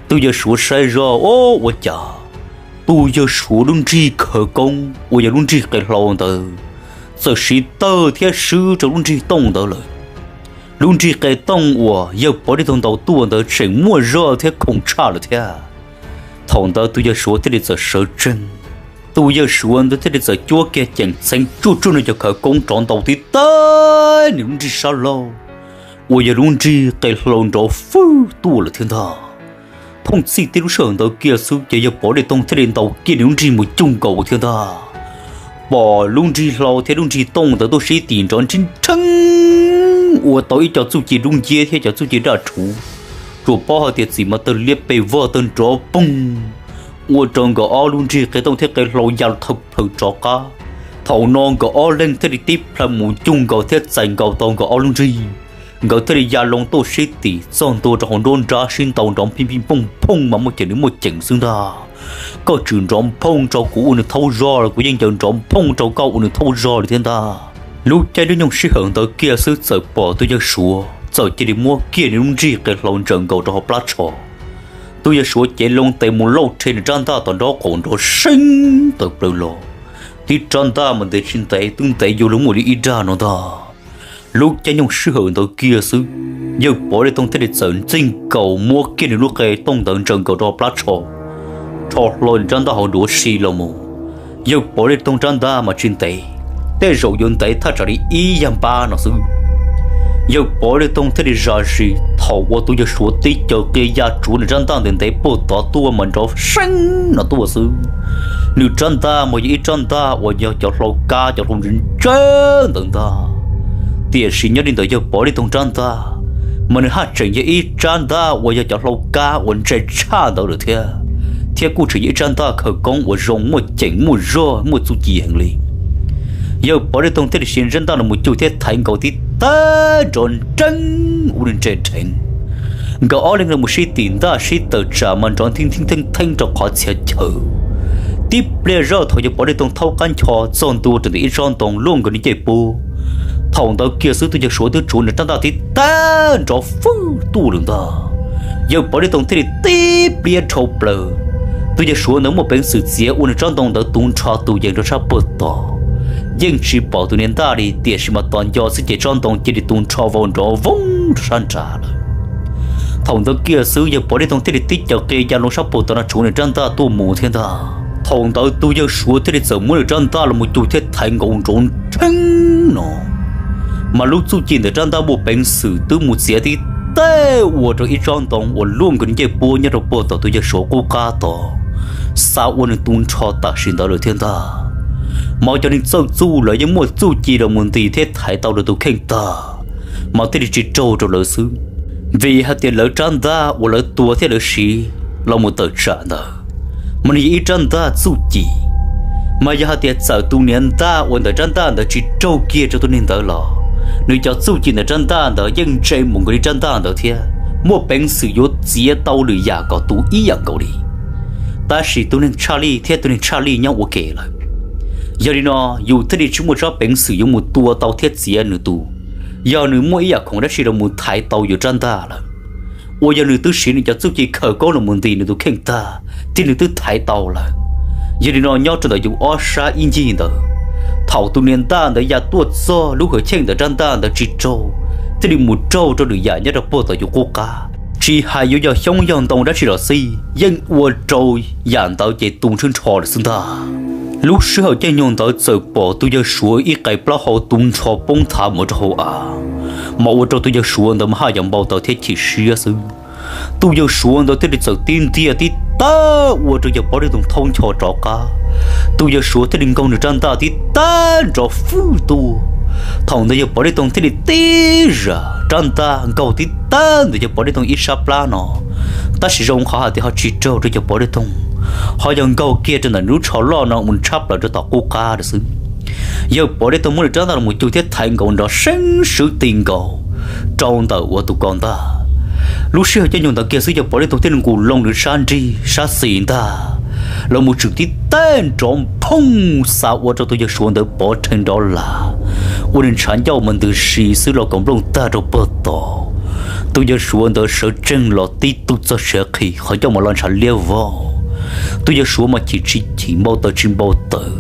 Tus yawg Suav saib zoj, o, ua cas tus yawg Suav lub nrig khawv koob uas yog lub nrig qe hlau ntawd txawm siv tawg thiab swb rau lub nrig tooj ntawd lawm. Lub nrig qe tooj uas yawg Pov Dej Toog ntaus tuaj ntawd tseem muaj zog thiab khoom tshaj lawm thiab. Thaum ntawd tus yawg Suav thiaj li txawm sawv tsees. Tus yawg Suav ntawd thiaj li txawm cuab kiag ceem txheev tsuj tsuj nws cov khawv koob rov ntaus tib tawg nws lub nrig sab laug uas yog lub nrig qe hlau nrov fwj tuaj lawm thiab ntag. Phooj txhij tib lub sij hawm ntawd kiag xwb ces yawg Pov Dej Toog thiaj li ntaus kiag nws lub nrig mus cuj nkaus thiab ntag. Pom lub nrig hlau thiab lub nrig tooj ntawd tuaj sib tim nrov nrhib nrheeb ua tau ib co txuj ci dub nciab thiab cov txuj ci daj rhuv, tsuas paub hais tias txim mas tawg liab pes vog tawg nrov poog, ua rau nkawd ob lub nrig qe tooj thiab qe hlau ya thawm plaws rov qab. Thaum no nkawd ob leeg thiaj li tib plhaw mus cuj nkaus thiab txais nkaus tau nkawd ob lub nrig. Nkawd thiaj li ya loo tuaj sib tim txog ntua rau hauv nruab nrab sib ntaus nrov phij phij phooj phooj mas muaj ceem nws muaj ceem xwb ntag. Koj tsis nrov phooj rau kuv ua nws thaub zog los kuv yeej ncaws nrov phooj rau koj ua nws thaub zog li thiab ntag. Lub caij lub nyoog sij hawm ntawd kiag xwb txawm pom tus yawg Suav txawm cia li muab kiag nws lub nrig qe hlau ntsaws nkaus rau hauv plab tsho. Tus yawg Suav cev loo tes mus lauj rhe nws rab ntaj tom nraub qaum nrov seeb tawm plaws los. Tib rab ntaj mas ntev tsis ntev twb ntev yuav luag muaj li ib dag no ntag. Lub caij nyoog sij hawm ntawd kiag xwb, yawg Pov Dej Toog thiaj li txawm ntxij nkaus muab kiag nws lub qe tooj ntawd ntsaws nkaus rau plab tsho, rho hlo nws rab ntaj hauv duav si los mus. Yawg Pov Dej Toog rab ntaj mas tsis ntev, tej zaum yuav ntev thaj tsam li ib yag npab no xwb. Yawg Pov Dej Toog thiaj li zam zis thaum uas tus yawg Suav tib caws qia ya tsuav nws rab ntaj ntev ntev puag tod tuaj mas nrov seeb no tuaj xwb. Nws rab ntaj mas yog ib rab ntaj uas yog cov hlau kab cov hlau ntse ntse ntawd ntag. Tiam sis nyob li ntawm yawg Pov Dej Toog rab ntaj, mas nws haj tseem yog ib rab ntaj uas yog cov hlau kab uas ntse tshaj ntawd lawm thiab, thiab kuj tseem yog ib rab ntaj khawv koob uas zoo muaj ceem muaj zog muaj txuj ci heev li. Yawg Pov Dej Toog thiaj li siv rab ntaj los mus cug thiab thaiv nkaus tib tag nrov nreeb ua nws ntse dheev. Nkawd ob leeg los mus sib tim ntaj sib tawm tsam mas nrov ntheeb theeb theeb theeb rau qhov txhia chaw. Tib pliag zoj thaum yawg Pov Dej Toog thaub qab ncho txog ntua rau ntawm ib tsob ntoo luaj nkaus nws ncej puab, thaum ntawd kiag xwb tus yawg Suav twb tsuav nws rab ntaj tib tag nrov fwj tuaj lawm ntag. Yawg Pov Dej Toog thiaj li tib pliag dhau plaws. Tus yawg Suav ntawd muaj peev xwm txiav ua nws tsob ntoo ntawd tu nrho tus yees rau sab puag tod, yeej tsis pom tus niag ntaj li, tiam sis mas tos nco xwb ces tsob ntoo cia li tu nrho vau nrov voog rau sab nrad lawm. Thaum ntawd kiag xwb yawg Pov Dej Toog thiaj li tib caws qia ya loo sab puag tod no tsuav nws rab ntaj tuaj mus thiab ntag. Thaum ntawd tus yawg Suav thiaj li txawm muab nws rab ntaj los mus cug thiab thaiv nkaus nrov nreeb no, mas lub txuj ci ntawm rab ntaj muaj peev xwm twb mus txiav tib teg ua rau ib tsob ntoo uas luaj nkaus nws ncej puab nyob rau puag tom tus yawg Suav qub qab tod, xav ua nws tu nrho tam sim ntawd lawm thiab ntag. Mas cov neeg txawj txuj lawv yeej muaj txuj ci los mus ntis thiab thaiv tau lawv tus kheej tag, mas thiaj li tsis raug rau lawv xwb, vim hais tias lawv rab ntaj uas lawv tua thiab lawv siv los mus tawm tsam ntawd, mas nws yog ib rab ntaj txuj ci. Mas yog hais tias txawm tus niag ntaj uas ntawm rab ntaj ntawd tsis raug kiag rau tus neeg ntawd los, nws cov txuj ci ntawm rab ntaj ntawd yeej ntse mus nkaus li rab ntaj ntawd thiab muaj peev xwm yuav txiav tau lwm yam kom tu ib yam nkaus li. tab sis tus neeg tshaj lij thiab tus neeg tshaj lij nyob ua ke lawm. Yog li no, yus thiaj li tsis muaj tsab peev xwm yuav mus tua tau thiab txiav nws tus, yog nws muaj ib yam khoom dab tsi los mus thaiv tau yus rab ntaj lawm, uas yog nws twb siv nws cov txuj ci khawv koob los mus ntis nws tus kheej tag thiab nws twb thaiv tau lawm. Yog li no, nyob rau ntawm yus ob sab ib ncig ntawd, thaum tus niam ntaj ntawd ya tuaj txog lub hwv cheej ntawm rab ntaj ntawd tsis raug, thiaj li mus raug rau lwm yam nyob rau puag tom yus qub qab. Tsis hais yuav yog xyoob yog ntoo dab tsi los xij, yeej ua rau yam ntawd ces tu nrhw nrho lawm xwb ntag. Lub sij hawm caij nyoog ntawd txawm pom tus yawg Suav ib qe plaub hau tu nrho poob thav mus rau hauv av, mas ua rau tus yawg Suav ntawd mas haj yam npau taws thiab chim siab xwb. Tus yawg Suav ntawd thiaj li txawm tib ntiag tib tag ua rau yawg Pov Dej Toog thaub ncho rov qab. Tus yawg Suav thiaj li nkaug nws rab ntaj tib tag nrov fwj tuaj. Thaum ntawd yawg Pov Dej Toog thiaj li tib zam rab ntaj nkaug tib tag ntawm yawg Pov Dej Toog ib sab plab no, tab sis zoo qhov hais tias ho tsis raug rau yawg Pov Dej Toog, ho yog nkaug kiag rau ntawm nws lub tsho loj no mus tshab plaws rau tom qub qab lawm xwb. Yawg Pov Dej Toog muab nws rab ntaj los mus cug thiab thaiv nkaus nrov seeb swb ti nkaus rau ntawm ua tus ko ntag. Lub sij hawm caij nyoog ntawd kiag xwb yawg Pov Dej Toog thiaj li nqus loo nws sab nrig sab xis ntag los mus tswm tib tag nrov phooj xa ua rau tus yawg Suav ntawd pov rhees nrov las, ua nws ntshav ncauj mas ntws si xwb los kaus nplooj tag rau puag tod. Tus yawg Suav ntawd sawv tsees los tib tug txog siav qhi qhov ncauj mas los ntshav liab vog. Tus yawg Suav mas chim tsis chim npau taws tsis npau taws.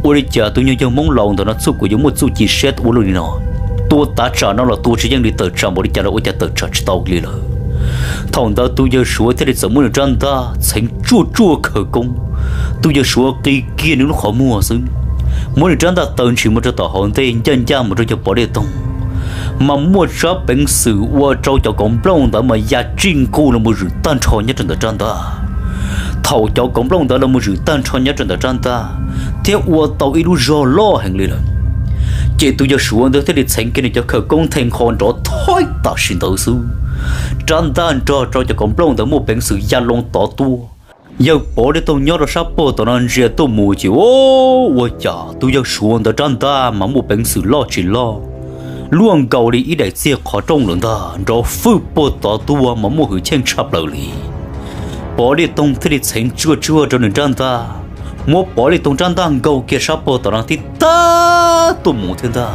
Ua li cas tus nyuag yawg Hmoob laus ntawm no txuj kuv yuav muaj txuj ci siab ua luaj li no, tua tav tsam no los tua tsis yeej li, tawm tsam npaum li cas los ua cas tawm tsam tsis tau li lawm. Thaum ntawd tus yawg Suav thiaj li txawm muab nws rab ntaj txheev tsuaj tsuaj khawv koob, tus yawg Suav qi kiag nws lub qhov muag xwb, muab nws rab ntaj taw ntshis mus rau tom hauv ntej ncaj ncaj mus rau yawg Pov Dej Toog, mas muaj tsab peev xwm ua rau cov kaus nplooj ntawd mas ya tsij nqug los mus zwm tag nrho nyob rau ntawm rab ntaj. Thaum cov kaus nplooj ntawd los mus zwm tag nrho nyob rau ntawm rab ntaj thiab ua tau ib lub zog loj heev li lawm, ces tus yawg Suav ntawd thiaj li txheev kiag nws cov khawv koob nthe nqho nrov thoib tam sim ntawd xwb, rab ntaj nrog rau cov kaus nplooj ntawd muaj peev xwm ya loo tod tuaj. Yawg Pov Dej Toog nyob rau sab puag tom no ntsia tuaj mus ces ua cas tus yawg Suav ntawd rab ntaj mas muaj peev xwm loj tsis loj, luaj nkaus li ib daim txiag qhov rooj lawm ntag, nrov fwj puag tod tuaj mas muaj hwv cheej tshaj plaws li. Pov Dej Toog thiaj li txheev tsuaj tsuaj rau nws rab ntaj, muab Pov Dej Toog rab ntaj nkaug kiag sab puag tom no tib tag tuaj mus thiab ntag.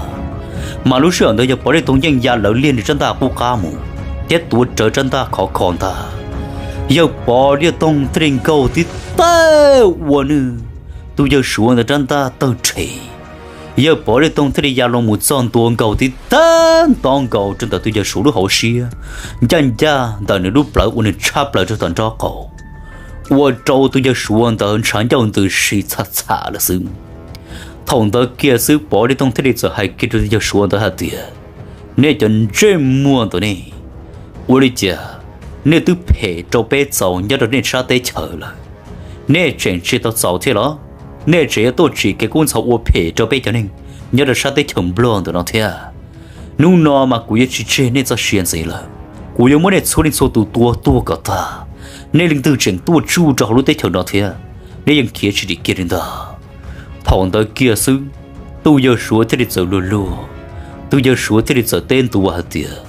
Mas lub sij hawm ntawd yawg Pov Dej Toog yeej ya lawv liag nws rab ntaj qub qab mus thiab tuav rawv rab ntaj khov kho ntag. Yawg Pov Dej Toog thiaj li nkaug tib tag ua nws tus yawg Suav ntawd rab ntaj tawg rhe. Yawg Pov Dej Toog thiaj li ya loo mus txog ntua nkaus tib tag nto nkaus rau ntawm tus yawg Suav lub hauv siab, ncaj ncaj ntawm nws lub plawv uas nws tshab plaws rau tom nraub qaum, ua rau tus yawg Suav ntawd ntshav ncauj ntws si txha txha lawm xwb. Thaum ntawd kiag xwb Pov Dej Toog thiaj li txawm hais kiag rau tus yawg Suav ntawd hais tias, nej cov ntsej muag ntawm nej, ua li cas nej twb phem rau peb txaus nyob rau nej sab teb chaws lawm, nej tseem tsis tau txaus thiab los? Nej tseem yuav tuaj tsim kev kub ntxhov ua phem rau peb cov neeg nyob rau sab teb chaws Nplog ntawm no thiab. Hnub no mas kuv yuav tsis tseg nej txoj sia ntxiv lawm, kuv yuav muab nej txhua leej txhua tus tua tuag kom tag, nej leej twg tseem tuaj tsuj rau hauv lub teb chaws no thiab, nej yeej khiav tsis dim kiag li ntag. Thaum ntawd kiag xwb, tus yawg Suav thiaj li txawm luag luag, tus yawg Suav thiaj li txawm teb ntua hais tias,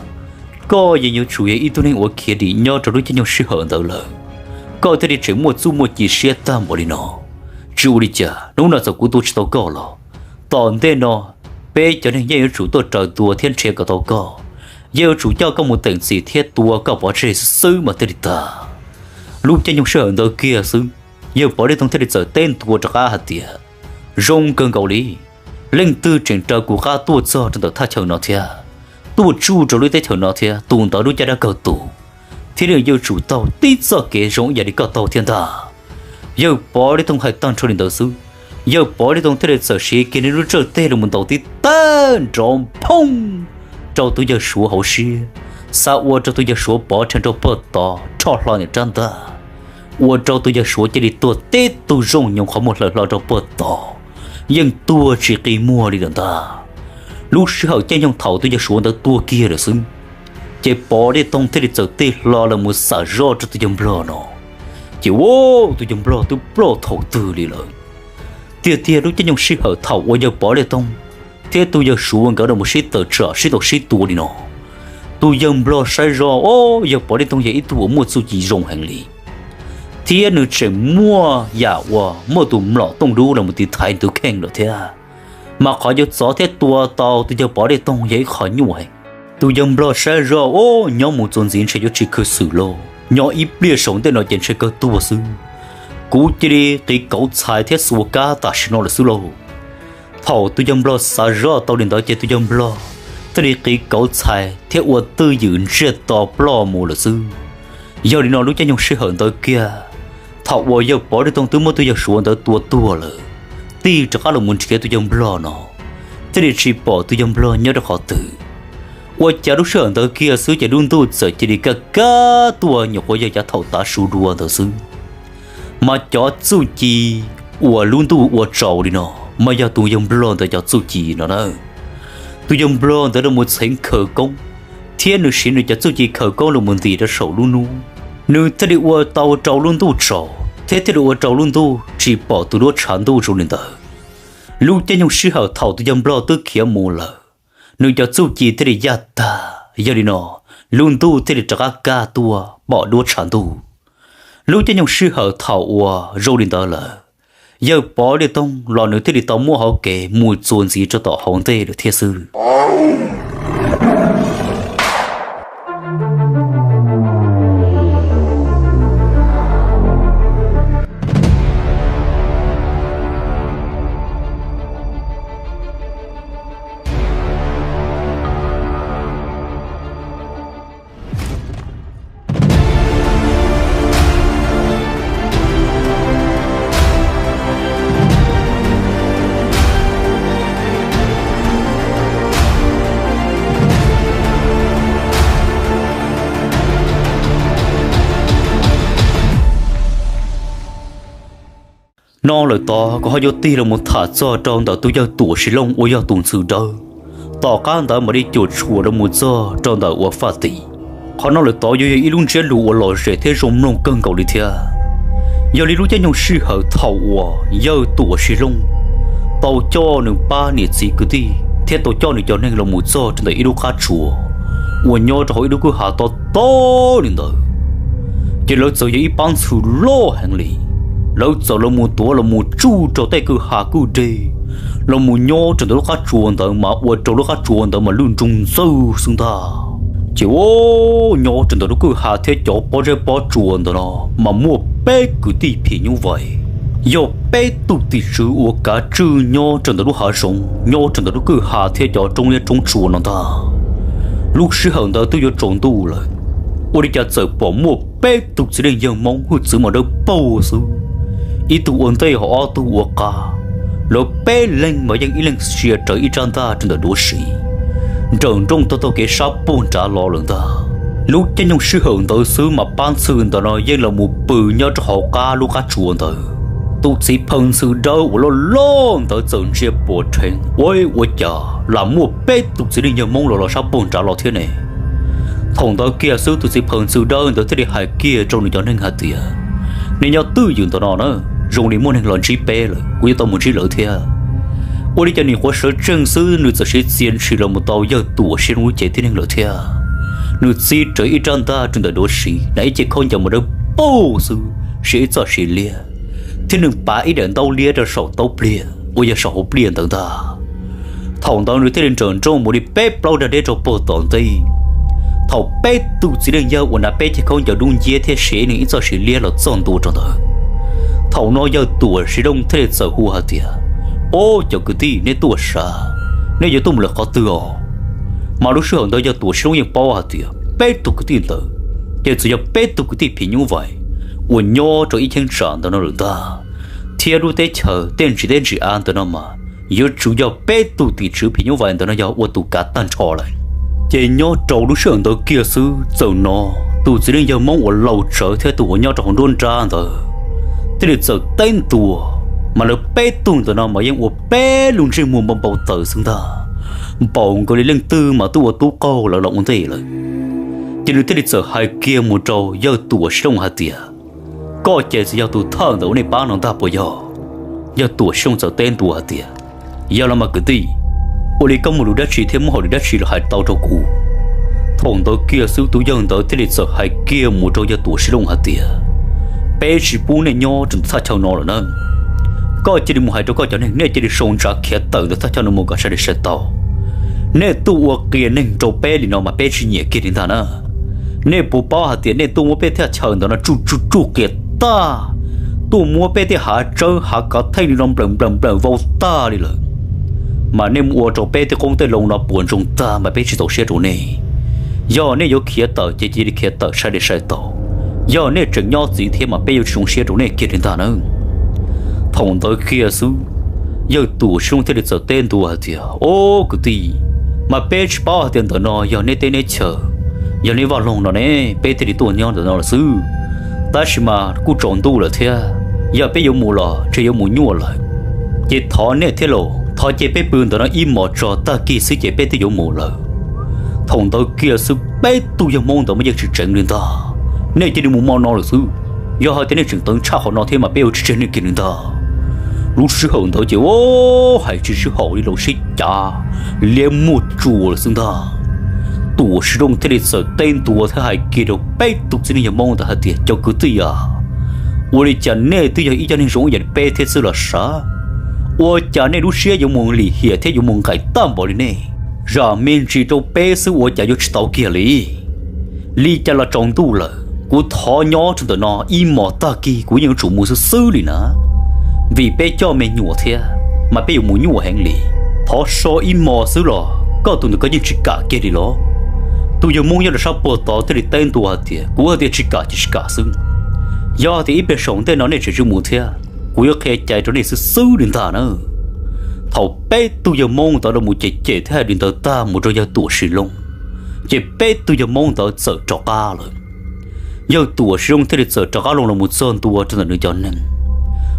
koj yeej yuav tsum yog ib tug neeg uas khiav dim nyob rau lub caij nyoog sij hawm ntawd lawm, koj thiaj li tseem muaj txuj muaj ci siab tag npaum li no. Tsis ua li cas, hnub no txawm kuv tua tsis tau koj los, tom ntej no peb cov neeg yeej yuav tsum tuaj raws tua thiab nrhiav kom tau koj, yeej yuav tsum coj koj mus teem txim thiab tua koj pov tseg xwb mas thiaj li tag. Lub caij nyoog sij hawm ntawd kiag xwb, yawg Pov Dej Toog thiaj li txawm teb ntua rov qab hais tias, zoo kawg nkaus li, leej twg tseem raws kuv qab tuaj txog rau ntawm thaj chaw no thiab, tuaj tsuj rau lub teb chaws no thiab, tus ntawd lub caij dab kawg tus, thiab nws yuav tsum taug tib txoj kev zoo ib yam li koj taug thiab ntag. Yawg Pov Dej Toog hais tag nrho li ntawd xwb, yawg Pov Dej Toog thiaj li txawm siv kiag nws lub tsawj teg los mus ntaus tib tag nrov phooj rau tus yawg Suav hauv siab, xa ua rau tus yawg Suav pov rhe rau puag tod rho hlo nws rab ntaj, ua rau tus yawg Suav cia li tuag tib tug zooj nyoos qhov muag hlaws hlo rau puag tod, yeej tuag tsis qi muag li lawm ntag. Lub sij hawm caij nyoog thaum tus yawg Suav ntawd tuag kiag lawm xwb, ces Pov Dej Toog thiaj li txawm tig hlo los mus xam zoj rau tus yawg Nplog no, ces ua tus yawg Nplog twb ploj thaum twg li lawm. Tiag tiag lub caij nyoog sij hawm thaum uas yawg Pov Dej Toog thiab tus yawg Suav nkawd los mus sib tawm tsam sib tau sib tua li no, tus yawg Nplog saib zoj, o, yawg Pov Dej Toog yog ib tug uas muaj txuj ci zoo heev li. thiab nws tseem muaj yam uas muaj tus mlom tooj dub los mus tiv thaiv tus kheej lawm thiab. Mas qhov yuav txov thiab tua tau tus yawg Pov Dej Toog yog ib qho nyuaj heev. Tus yawg Nplog saib zoj, o, nyob mus txuas ntxiv ntshe yuav tsis khwv xwm lauj, nyob ib pliag saum ntej no ces ntshe kawg tuag xwb. Kuv cia li qiv kauv txhais thiab xuas kab tam sim no lawm xwb lauj. Thaum tus yawg Nplog xav zoj tau li ntawd ces tus yawg Nplog thiaj li qiv kauv txhais thiab ua twj ywm ntsiag to ploj mus lawm xwb. Yog li no lub caij nyoog sij hawm ntawd kiag, thaum uas yawg Pov Dej Toog twb muab tus yawg Suav ntawd tua tuag lawm, tig rov qab los mus nrhiav tus yawg Nplog no, thiaj li tsis pom tus yawg Nplog nyob rau qhov twg. Ua cas lub sij hawm ntawd kiag xwb ces lub ntuj txawm cia li kaj kaj tuaj nyuam qhuav yog yav thaum tav su dua ntawd xwb. Mas cov txuj ci uas lub ntuj ua tsaus li no, mas yog tus yawg Nplog ntawd cov txuj ci no na. Tus yawg Nplog ntawd los mus txheev khawv koob, thiab nws siv nws cov txuj ci khawv koob los mus ntim rau saum lub hnub, nws thiaj li ua tau rau lub ntuj tsaus thiab thiaj li ua rau lub ntuj tsis pom tus duab tshav ntuj zoo li ntawd. Lub caij nyoog sij hawm thaum tus yawg Nplog twb khiav mus lawm, nws cov txuj ci thiaj li yaj tag, yog li no lub ntuj thiaj li rov qab kaj tuaj pom duab tshav ntuj. Lub caij nyoog sij hawm thaum uas zoo li ntawd lawm, yawg Pov Dej Toog los nws thiaj li tau muaj hauv kev mus txuas ntxiv rau tom hauv ntej lawm thiab xwb. No lawm tod kuv ho yuav tig los mus tham txog rau ntawm tus yawg Tuam Siv Looj uas yog tus ntxhw dawb. Tom qab ntawd mam li cuam tshuam los mus txog rau ntawm uas Faj Tim. Qhov no lawm tod yuav yog ib lub ntsiab lus uas lom zem thiab zoo mloog kawg nkaus li thiab. Yog li lub caij nyoog sij hawm thaum uas yawg Tuam Siv Looj tau coj nws pab niam txiv kwv tij thiab tau coj nws cov neeg los mus txog rau ntawm ib lub qab tsuas uas nyob rau hauv ib lub kwj ha tob tob li ntawd, ces lawv txawm yog ib pab ntxhw loj heev li. Lawv txawm los mus tuav los mus tsuj rau tej kwj ha kwj deg los mus nyob rau ntawm lub qab tsuas ntawd mas ua rau lub qab tsuas ntawd mas lwj nroog ntxawg xwb ntag. Ces ua nyob rau ntawm lub kwj ha thiab cov pob zeb pob tsuas ntawm no mas muaj peb kwv tij phim nyuj vais, yog peb tug tim tswv uas kav tswj nyob rau ntawm lub hav zoov nyob rau ntawm lub kwj ha thiab cov roob liab roob tsuas no ntag. Lub sij hawm ntawd twb yuav tsaus ntuj lawm, ua li cas txawm pom muaj peb tug txiv neej yawg Hmoob hwj txwv mas dawb paug xwb, ib tug ua ntej ho ob tug ua qab. Lawv peb leeg mas yeej ib leeg sia rawv ib rab ntaj rau ntawm duav siv, nrawm nrooj taug taug kev sab puag nrad los lawm ntag. Lub caij nyoog sij hawm ntawd xwb mas pab ntxhw ntawm no yeej los mus pw nyob rau hauv qab lub qab tsuas ntawd. Tus txiv phaw ntxhw dawb uas loj loj ntawd txawm ntsia puas rheev, ua ua cas lam muaj peb tug txiv neej yawg Hmoob los los sab puag nrad los thiab ne. Thaum ntawd kiag xwb tus txiv phaw ntxhw dawb ntawd thiaj li hais kiag rau nws cov neeg hais tias, nej nyob twj ywm ntawm no na, zoo li muaj neeg los ntsib peb lawm, kuv yuav tau mus ntsib lawv thiab. Ua li cas nim qhuav sawv tsees xwb nws txawm siv txia ntshis los mus tau yawg Tuam Siv Looj lub cev tib neeg lawm thiab. Nws txib rawv ib rab ntaj rau ntawm duav siv, hnav ib ce khaub ncaws mas dawb paug xwb, siv ib txoj siv liab, thiab nws pav ib daim ntaub liab rau saum taub pliag uas yog saum hauv pliaj ntawd ntag. Thaum ntawd nws thiaj li nrawm nrooj mus li peb plaub dag deb rau puag tom ntej. Thaum peb tug txiv neej yawg uas hnav peb ce khaub ncaws dub nciab thiab siv ib txoj siv liab los txog ntua rau ntawd, thaum no yawg Tuam Siv Looj thiaj li txawm hu hais tias, o, cov kwv tij, nej tuaj sav, nej yuav tuaj mus lawm qhov twg os? Mas lub sij hawm ntawd yawg Tuam Siv Looj yeej paub hais tias peb tug kwv tij ntawd ces txawm yog peb tug kwv tij phim nyuj vais uas nyob rau ib cheeb tsam ntawm no lawm ntag, thiab lub teb chaws tej ntsis teb ntsis av ntawm no mas yuav tsum yog peb tug tim tswv phim nyuj vais ntawm no yog ua tus kav tag nrho lawm. Ces nyob rau lub sij hawm ntawd kiag xwb txawm hnov tus txiv neej yawg Hmoob uas laus tsawv thiab tus uas nyob rau hauv nruab nrab ntawd thiaj li txawm teb ntua, mas lawv peb tug ntawm no mas yeej ua peb lub ntsej muag npau npau taws xwb ntag, npaum nkaus li leej twg mas twb ua tub qaug lawv los ua ntej lawm. Ces nws thiaj li txawm hais kiag mus rau yawg Tuam Siv Looj hais tias, koj ces txawm yog tus thawj ntawm uas nej pab no ntag puas yog? Yawg Tuam Siv Looj txawm teb ntua hais tias, yog los mas kwv tij, ua li koj muaj lus dab tsi thiab muaj hauj lwm dab tsi los hais tau rau kuv. Thaum ntawd kiag xwb tus yawg ntawd thiaj li txawm hais kiag mus rau yawg Tuam Siv Looj hais tias, peb tsis pub nej nyob rau ntawm thaj chaw no lawm na. Koj cia li mus hais rau koj cov neeg, nej cia li sau ntsa khiav tawm ntawm thaj chaw no mus kom sai li sai tau. Nej tuaj ua qias neeg rau peb li no mas peb tsis nyiam kiag li ntag na. Nej puas paub hais tias nej tuaj muab peb thaj chaw ntawm no tsuj tsuj tsuj qias tag, tuaj muab peb tej hav tsawb hav kav theej li no nplawm nplawm nplawm vau tag li lawm, mas nej mus ua rau peb tej qoob tej loo no puas ntsoog tag mas peb tsis txaus siab rau nej. Yog nej yuav khiav tawm ces cia li khiav tawm sai li sai tau. Yog nej tseem nyob ntxiv thiab mas peb yuav tsis zoo siab rau nej kiag li ntag na. Thaum ntawd kiag xwb, yawg Tuam Sib Looj thiaj li txawm teb ntua hais tias, Au kwv tij, mas peb tsis paub hais tias ntawm no yog neb teb neb chaw, yog neb vaj loog no ne, peb thiaj li tuaj nyob ntawm no lawm xwb. Tab sis mas kuj tsaus ntuj lawm thiab, yog peb yuav mus los ntshe yuav mus nyuaj lawm. Ces thov nej thiab los, thov cia peb pw ntawm no ib hmos tso, tag kis xwb ces peb twb yuav mus lawm. Thaum ntawd kiag xwb peb tug yawg Hmoob ntawd mas yeej tsis tseev li ntag. Nej cia li mus hmo no lawm xwb. Yog hais tias nej tseem teev tshaj qhov no thiab mas peb yuav tsis tseg nej kiag li ntag. Lub sij hawm ntawd ces ua hais tsis sib haum li los sib cav liab muag tsuas lawm xwb ntag. Tuam Sib Looj thiaj li txawm teb ntua thiab hais kiag rau peb tug txiv neej yawg Hmoob ntawd hais tias, Cov kwv tij a, ua li cas nej twb yog ib co neeg zoo ib yam li peb thiab xwb los sav? Ua cas nej lub siab yuav mus lim hiam thiab yuav mus nqaim tag npaum li nej? Zam me ntsis rau peb xwb ua cas yuav tsis tau kiag li? Li cas los tsaus ntuj lawm, kuv thov nyob rau ntawm no ib hmos tag kis kuv yeej yuav tsum mus xwb xwb li na. Vim peb coj me nyuam thiab mas peb yuav mus nyuaj heev li. Thov so ib hmos xwb los koj tus ntawd koj yeej tsis kam kiag li los? Tus yawg Hmoob nyob rau sab puag tod thiaj li teb ntua hais tias, Kuv hais tias tsis kam ces tsis kam xwb. Yog tias ib pliag saum ntej no nej tseem tsis mus thiab, kuv yuav qhia cai rau nej xwb xwb li ntag na. Thaum peb tug yawg Hmoob ntawd los mus cem cem thiab hais li ntawd tag mus rau yawg Tuam Sib Looj, ces peb tug yawg Hmoob ntawd txawm rov qab lawm. Yawg Tuam Sib Looj thiaj li txawm rov qab loo los mus txog ntua rau ntawm nws cov neeg.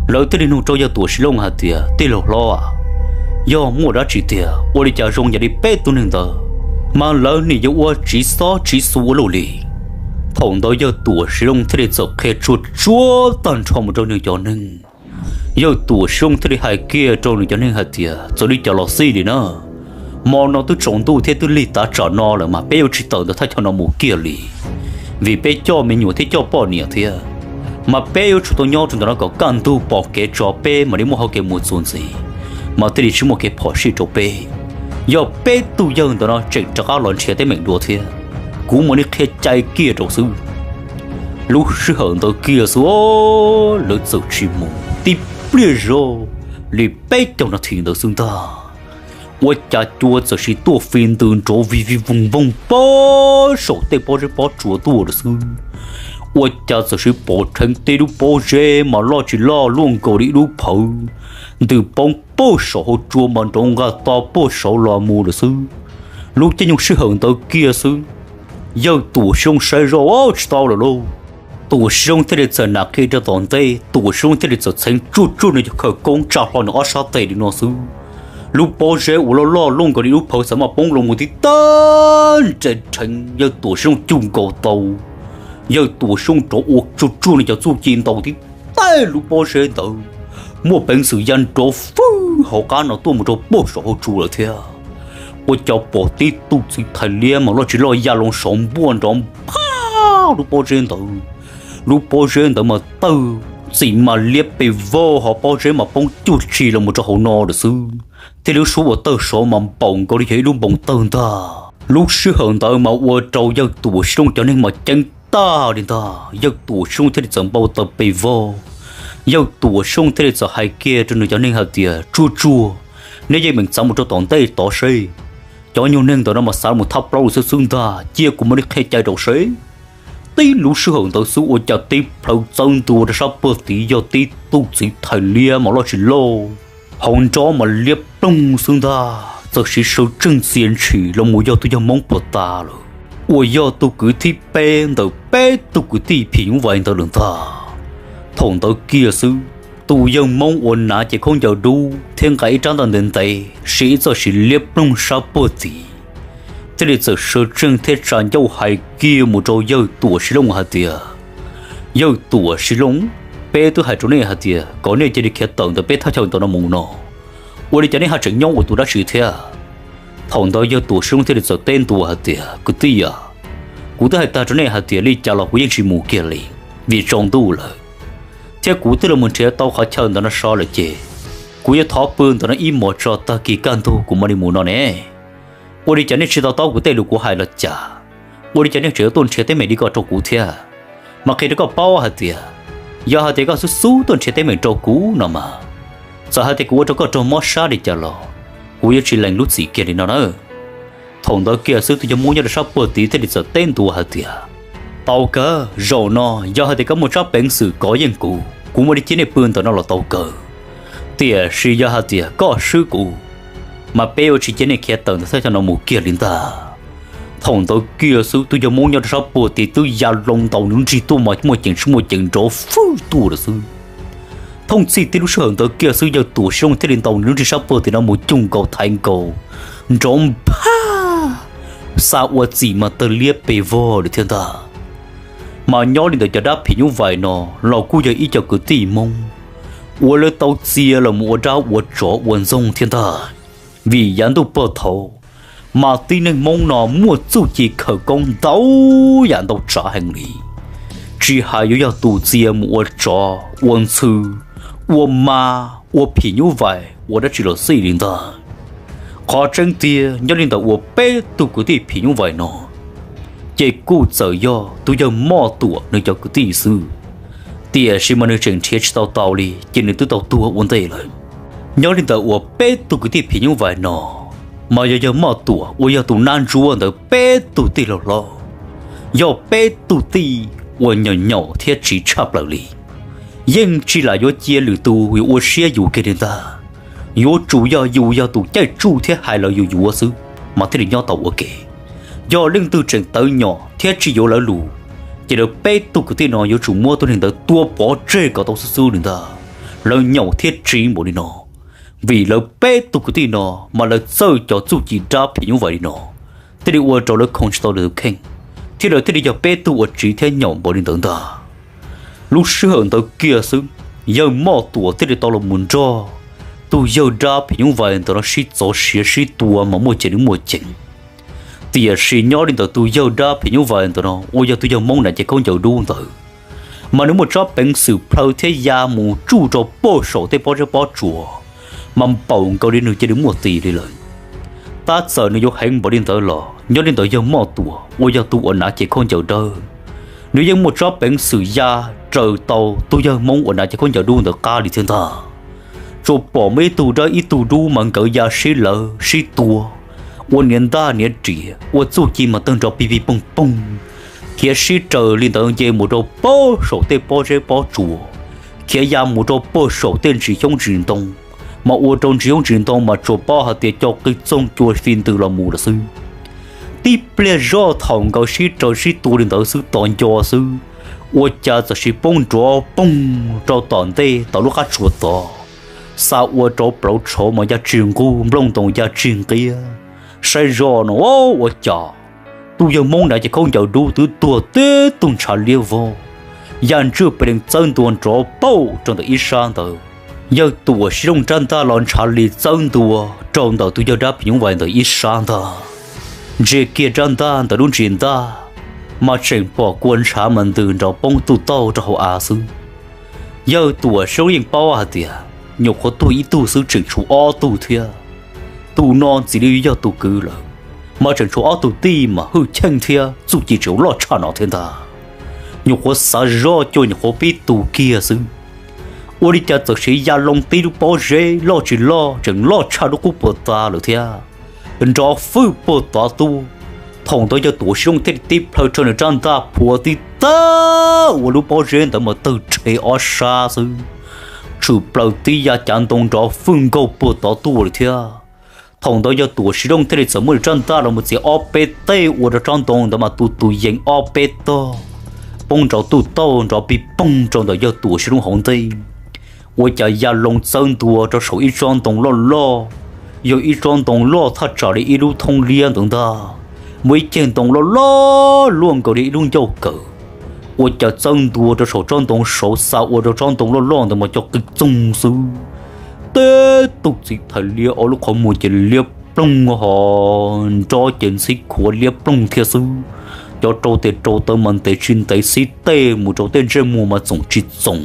Lawv thiaj li nug rau yawg Tuam Sib Looj hais tias, Tij laug hlob, yog muaj dab tsi tiag ua li cas zoo yam li peb tug neeg ntawd mas lawv nim yuav ua tsiv xob tsiv xu ua luaj li? Thaum ntawd yawg Tuam Sib Looj thiaj li txawm qhia tsuag tsuag tag nrho mus rau nws cov neeg. Yawg Tuam Sib Looj thiaj li hais kiag rau nws cov neeg hais tias, Txawm li cas los xij li na, hmo no twb tsaus ntuj thiab twb lig tav tsam no lawm mas peb yuav tsis tawm ntawm thaj chaw no mus kiag li. Vim peb coj me nyuam thiab coj poj niam thiab, mas peb yuav tsum tau nyob rau ntawm no kom kaj ntug pom kev tso peb mam li muaj hauv kev mus txuas ntxiv, mas thiaj li tsis muaj kev phom sij rau peb. Yog peb tug yawg ntawm no tseem rov qab los nrhiav teeb meem dua thiab, kuv mam li qhia cai kiag rau xwb. Lub sij hawm ntawd kiag xwb, lawv txawm tsis mus tib pliag zog li peb caug nas this ntawd xwb ntag. Ua cas cua txawm sis tuaj fi ntws nrov vij vij voog voog pag saum tej pob zeb pob tsuas tuaj lawm xwb. Ua cas txawm sis pom dheev tib lub pob zeb mas loj tsis loj luaj nkaus li ib lub phawv, ntws poob puag saum hauv tsua mas nrov nqa to puag saud los mus lawm xwb. Lub caij nyoog sij hawm ntawd kiag xwb, yawg Tuam Sib Looj saib zoj tsis tau lawm lauj. Tuam Sib Looj thiaj li txawm nam qhi rau tom ntej, Tuam Sib Looj thiaj li txawm txheev tsuj tsuj nws cov khawv koob tsa hlo nws ob sab tes li no xwb. Lub pob zeb uas loj loj luaj nkaus li lub phawv xav mas poob los mus tib tag nres rheev yawg Tuam Sib Looj cug nkaus tau. Yawg Tuam Sib Looj rov ua tsuj tsuj nws cov txuj ci ntaus tib tag lub pob zeb ntawd, muaj peev xwm ya nrov fwj hauv qab no tuaj mus rau puag saum hauv tsua lawm thiab. Ua cas pom tib tug txiv thais liab mas loj tsis loj ya loo saud npuaj nrov phaj lub pob zeb ntawd. Lub pob zeb ntawd mas tawg txim mas liab pes vog, ho pob zeb mas poob cuj tsi los mus rau hauv no lawm xwb. Thiab lub suab uas tawg saud mas npaum nkaus li yog ib lub npoo tawg ntag. Lub sij hawm ntawd mas ua rau yawg Tuam Sib Looj cov neeg mas ceeb tag li ntag. Yawg Tuam Sib Looj thiaj li txawm npau taws pes vog. Yawg Tuam Sib Looj thiaj li txawm hais kiag rau nws cov neeg hais tias, Tsuag tsuag, neb yeej meem txav mus rau tom ntej tod seb. Cov nyuag neeg ntawm no mas xav mus thab plaub lawm xwb xwb ntag, cia kuv mam li qhia cai rau seb. Tib lub sij hawm ntawd xwb ua cas tib plhaw txawb ntua rau sab puag tid yog tib tug txiv thais liab mas loj tsis loj, hauv nrob mas liab ploog xwb ntag, txawm siv saw tseej txia ntshis los mus yog tus yawg Hmoob puag ta lawm, uas yog tus kwv thib peb ntawm peb tug kwv tij phim nyuj vais ntawd lawm ntag. Thaum ntawd kiag xwb, tus yawg Hmoob uas hnav cev khaub ncaws dub thiab nqa ib rab ntaj ntev ntev siv ib txoj siv liab ploog sab puag tid, thiaj li txawm saw tseej thiab tsa ncauj hais kiag mus rau yawg Tuam Sib Looj hais tias, Yawg Tuam Sib Looj, peb twb hais rau nej hais tias kom nej cia li khiav tawm ntawm peb thaj chaw ntawm no mus no, ua li cas nej ho tseem nyob ua tus dab tsi thiab? Thaum ntawd yawg Tuam Sib Looj thiaj li txawm teb ntua hais tias, Kwv tij a, kuv twb hais tag rau nej hais tias li cas los kuv yeej tsis mus kiag li, vim tsaus ntuj lawm. thiab kuv twb los mus nrhiav tau qhov chaw ntawm no so lawm ces kuv yuav thov pw ntawm no ib hmos tso, tag kis kaj ntug kuv mam li mus no ne. Ua li cas nej tsis to taub kuv tej lus kuv hais los cas? Ua li cas nej tseem yuav tuaj nrhiav teeb meem li ko rau kuv thiab? Mas qhia rau koj paub hais tias, yog hais tias koj xub xub tuaj nrhiav teeb meem rau kuv no mas, txawm hais tias kuv ua rau koj raug mob sab li cas los kuv yuav tsis lees lub txim kiag li no na. Thaum ntawd kiag xwb tus yawg Hmoob nyob rau sab puag tid thiaj li txawm teb ntua hais tias, tau kawg, zaum no yog hais tias koj muaj tsab peev xwm kov yeej kuv, kuv mam li cia nej pw ntawm no los tau kawg. Tiam sis yog hais tias koj swb kuv, mas peb yuav tsis cia nej khiav tawm ntawm thaj chaw no mus kiag li ntag. Thaum ntawd kiag xwb tus yawg Hmoob nyob rau sab puag tid twb ya loo ntaus nws lub nrig tuaj mas muaj ceem tsis muaj ceem nrov fwj tuaj lawm xwb. Thooj txhij tib lub sij hawm ntawd kiag xwb yawg Tuam Siv Looj thiaj li ntaus nws lub nrig sab puag tim no mus cuj nkaus thaiv nkaus, nrov nphaj, xa ua txim mas tawg liab pes vog lawm thiab ntag. Mas nyob li ntawm cov dab phim nyuj vais no los kuj yog ib co kwv tij Hmoob uas lawv tau txia los mus ua dab ua tsov ua ntxoog thiab ntag. Vim yav ntuj pog thaud mas tib neeg Hmoob no muaj txuj ci khawv koob ntau yam ntau tsav heev li, tsis hais yuav yog tus txia mus ua tsov ua ntxhw, ua ma, ua phim nyuj vais ua dab tsi los xij li ntag. Qhov tseeb tiag nyob li ntawm uas peb tug kwv tij phim nyuj vais no ces kuj txawm yog tus yawg Moj Tuam nws cov kwv tij xwb, tiam sis mas nws tseem nrhiav tsis tau tau li ces nws twb tau tuag ua ntej lawm. Nyob li ntawm uas peb tug kwv tij phim nyuj vais no mas yog yawg Moj Tuam uas yog tus nab ntsuab ntawd peb tug tij laug hlob, yog peb tug tij uas nyaum nyaum thiab tsiv tshaj plaws li. Yeej tsis lam yuav cia lwm tus yuav ua siab yus kiag li ntag, yuav tsum yog yus yog tus caij tsuj thiab hais lawv yuav yuav xwb mas thiaj li nyob tau ua ke. Yog leej twg tseem tawv nyom thiab tsis yuav lawv lus, ces lawv peb tug kwv tij no yuav tsum muab tus neeg ntawd tua pov tseg kom tau xwb xwb li ntag. Lawv nyaum thiab tsiv npaum li no, vim lawv peb tug kwv tij no mas lawv txawj cov txuj ci dab phim nyuj vais li no, thiaj li ua rau lawv khoov tsis tau lawv tus kheej, thiab lawv thiaj li yog peb tug uas tsiv thiab nyaum npaum li ntawd ntag. Lub sij hawm ntawd kiag xwb, yawg Moj Tuam thiaj li tau los mus nrog tus yawg dab phim nyuj vais ntawm no sib txov siav sib tua mas muaj ceem li muaj ceem. Tiam sis nyob li ntawm tus yawg dab phim nyuj vais ntawm no uas yog tus yawg Hmoob hnav cev khaub ncaws dub ntawd, mas nws muaj tsab peev xwm plhaw thiab ya mus tsuj rau pem saum tej pob zeb pob tsuas, mas npaum nkaus li nws cia li muaj tis li lawm. Tab txawm nws yuav heev npaum li ntawd los nyob li ntawm yawg Moj Tuam uas yog tus uas hnav cev khaub ncaws dawb, nws yeej muaj tsab peev xwm ya raws tau tus yawg Hmoob uas hnav cev khaub ncaws dub ntawd qab li thiab ntag. Tsuas pom muaj ib tug dawb ib tug dub mas nkawd ya sib lawv sib tua, ua niam ntaj niam riam ua txuj ci mas tawg nrov pig pig poog poog, khiav sib raws li ntawd nce mus rau pem saum tej pob zeb pob tsuas, khiav ya mus rau pem saum tej ntsis xyoob ntsis ntoo, mas ua rau ntsis xyoob ntsis ntoo mas tsuas paub hais tias co qw txoog cua fi ntws los mus lawm xwb. Tib pliag zoj thaum nkawd sib raws sib tua li ntawd xwb tos nco xwb, ua cas txawm sis poob nrov poog rau tom ntej tom lub qab tsuas tod, xa ua rau plawv tshauv mas ya tsis nqug, nplooj ntoos ya tsis nqiab. Saib zoj no ua cas tus yawg Hmoob hnav cev khaub ncaws dub twb tuag tib tug ntshav liab vog, ya ntswj pes lees txawb ntua nrov pauj rau ntawm ib sab ntawd. Yawg Tuam Siv Looj rab ntaj los ntshav li txawb ntua rau ntawm tus yawg dab phim nyuj vais ntawm ib sab ntag. Ntsia kiag rab ntaj ntawm lub ntsis ntaj, mas tseem pom kua ntshav mas ntws nrov poob tuj tauj rau hauv av xwb. Yawg Tuam Siv Looj yeej paub hais tias nyuam qhuav tuag ib tug xwb tseem tshuav ob tug thiab. Tus no ntxim li yog tus kwv lawm, mas tseem tshuav ob tug tij mas hwj chim thiab txuj ci tseem loj tshaj no thiab ntag. Nyuam qhuav xav zoj cua nyuam qhuav pib tu kiag xwb, ua li cas txawm sis ya loo tib lub pob zeb loj tsis loj tseem loj tshaj lub qub puag ta lawm thiab, nrov fwj puag tod tuaj. Thaum ntawd yawg Tuam Siv Looj thiaj li tib plhaw rau nws rab ntaj phuav tib tag ua lub pob zeb ntawd mas tawg rhe ob sab xwb, tshwm plaws tib yav cav ntoo nrov fwj nkaug puag tod tuaj lawm thiab. Thaum ntawd yawg Tuam Siv Looj thiaj li txawm muab nws rab ntaj los mus txiav ob peb teg ua rau tsob ntoo ntawd mas tu tus yees ob peb tog, poob nrov tuj tauj nrov pig poog rau ntawm yawg Tuam Siv Looj hauv ntej. Ua cas ya loo txawb ntua rau saum ib tsob ntoo loj loj, yog ib tsob ntoo loj thaj tsam li ib lub thoob liab ntawd ntag. Muaj ib ceg ntoo loj loj luaj nkaus li ib lub ncauj kawm. Ua cas txawb ntua rau saum tsob ntoo saud xa ua rau tsob ntoo loj loj ntawd mas co qw txoog xwb. Teb tug txiv thais liab ob lub qhov muag ces liab ploog ho nrob ces ntxhib khuav liab ploog thiab xwb. Cov rau tes rau taw mas ntev tsis ntev xib tej mus rau tej ntsej muag mas txoom tsis txoom.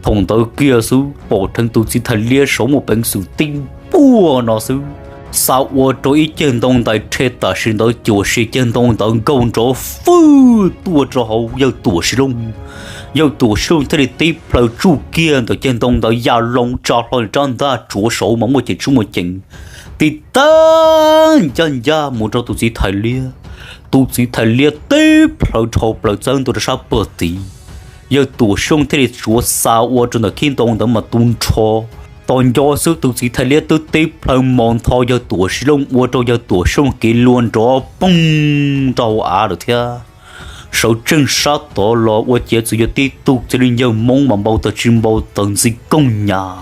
Thaum ntawd kiag xwb pom dheev tus txiv thais liab saud muaj peev xwm tib npuaj no xwb, xa ua rau ib ceg ntoo ntais rhe tam sim ntawd cuam sim ceg ntoo ntawd nkaug nrov fwj tuaj rau hauv yawg Tuam Siv Looj. Yawg Tuam Siv Looj thiaj li tib plhaw tsuj kiag ntawm ceg ntoo ntawd ya loo tsa hlo rab ntaj tsuav saud mas muaj cev tsub muaj ceev tiv tag ncaj ncaj mus rau tus txiv thais liab. Tus txiv thais liab tib plhaw dhau plaws txawb ntua rau sab pag tid. Yawg Tuam Siv Looj thiaj li tsuav xa ua rau ntawm khib ntoo ntawd mas tu nrho. Tos nco xwb tus txiv thais liab twb tib plhaw mos ntho yawg Tuam Siv Looj ua rau yawg Tuam Siv Looj kev luag nrov poog rau hauv av lawm thiab. Sawv tsees sab tod los ua ciav txawm yog tib tug txiv neej yawg Hmoob mas npau taws tsis npau taws ntxi koog nyas,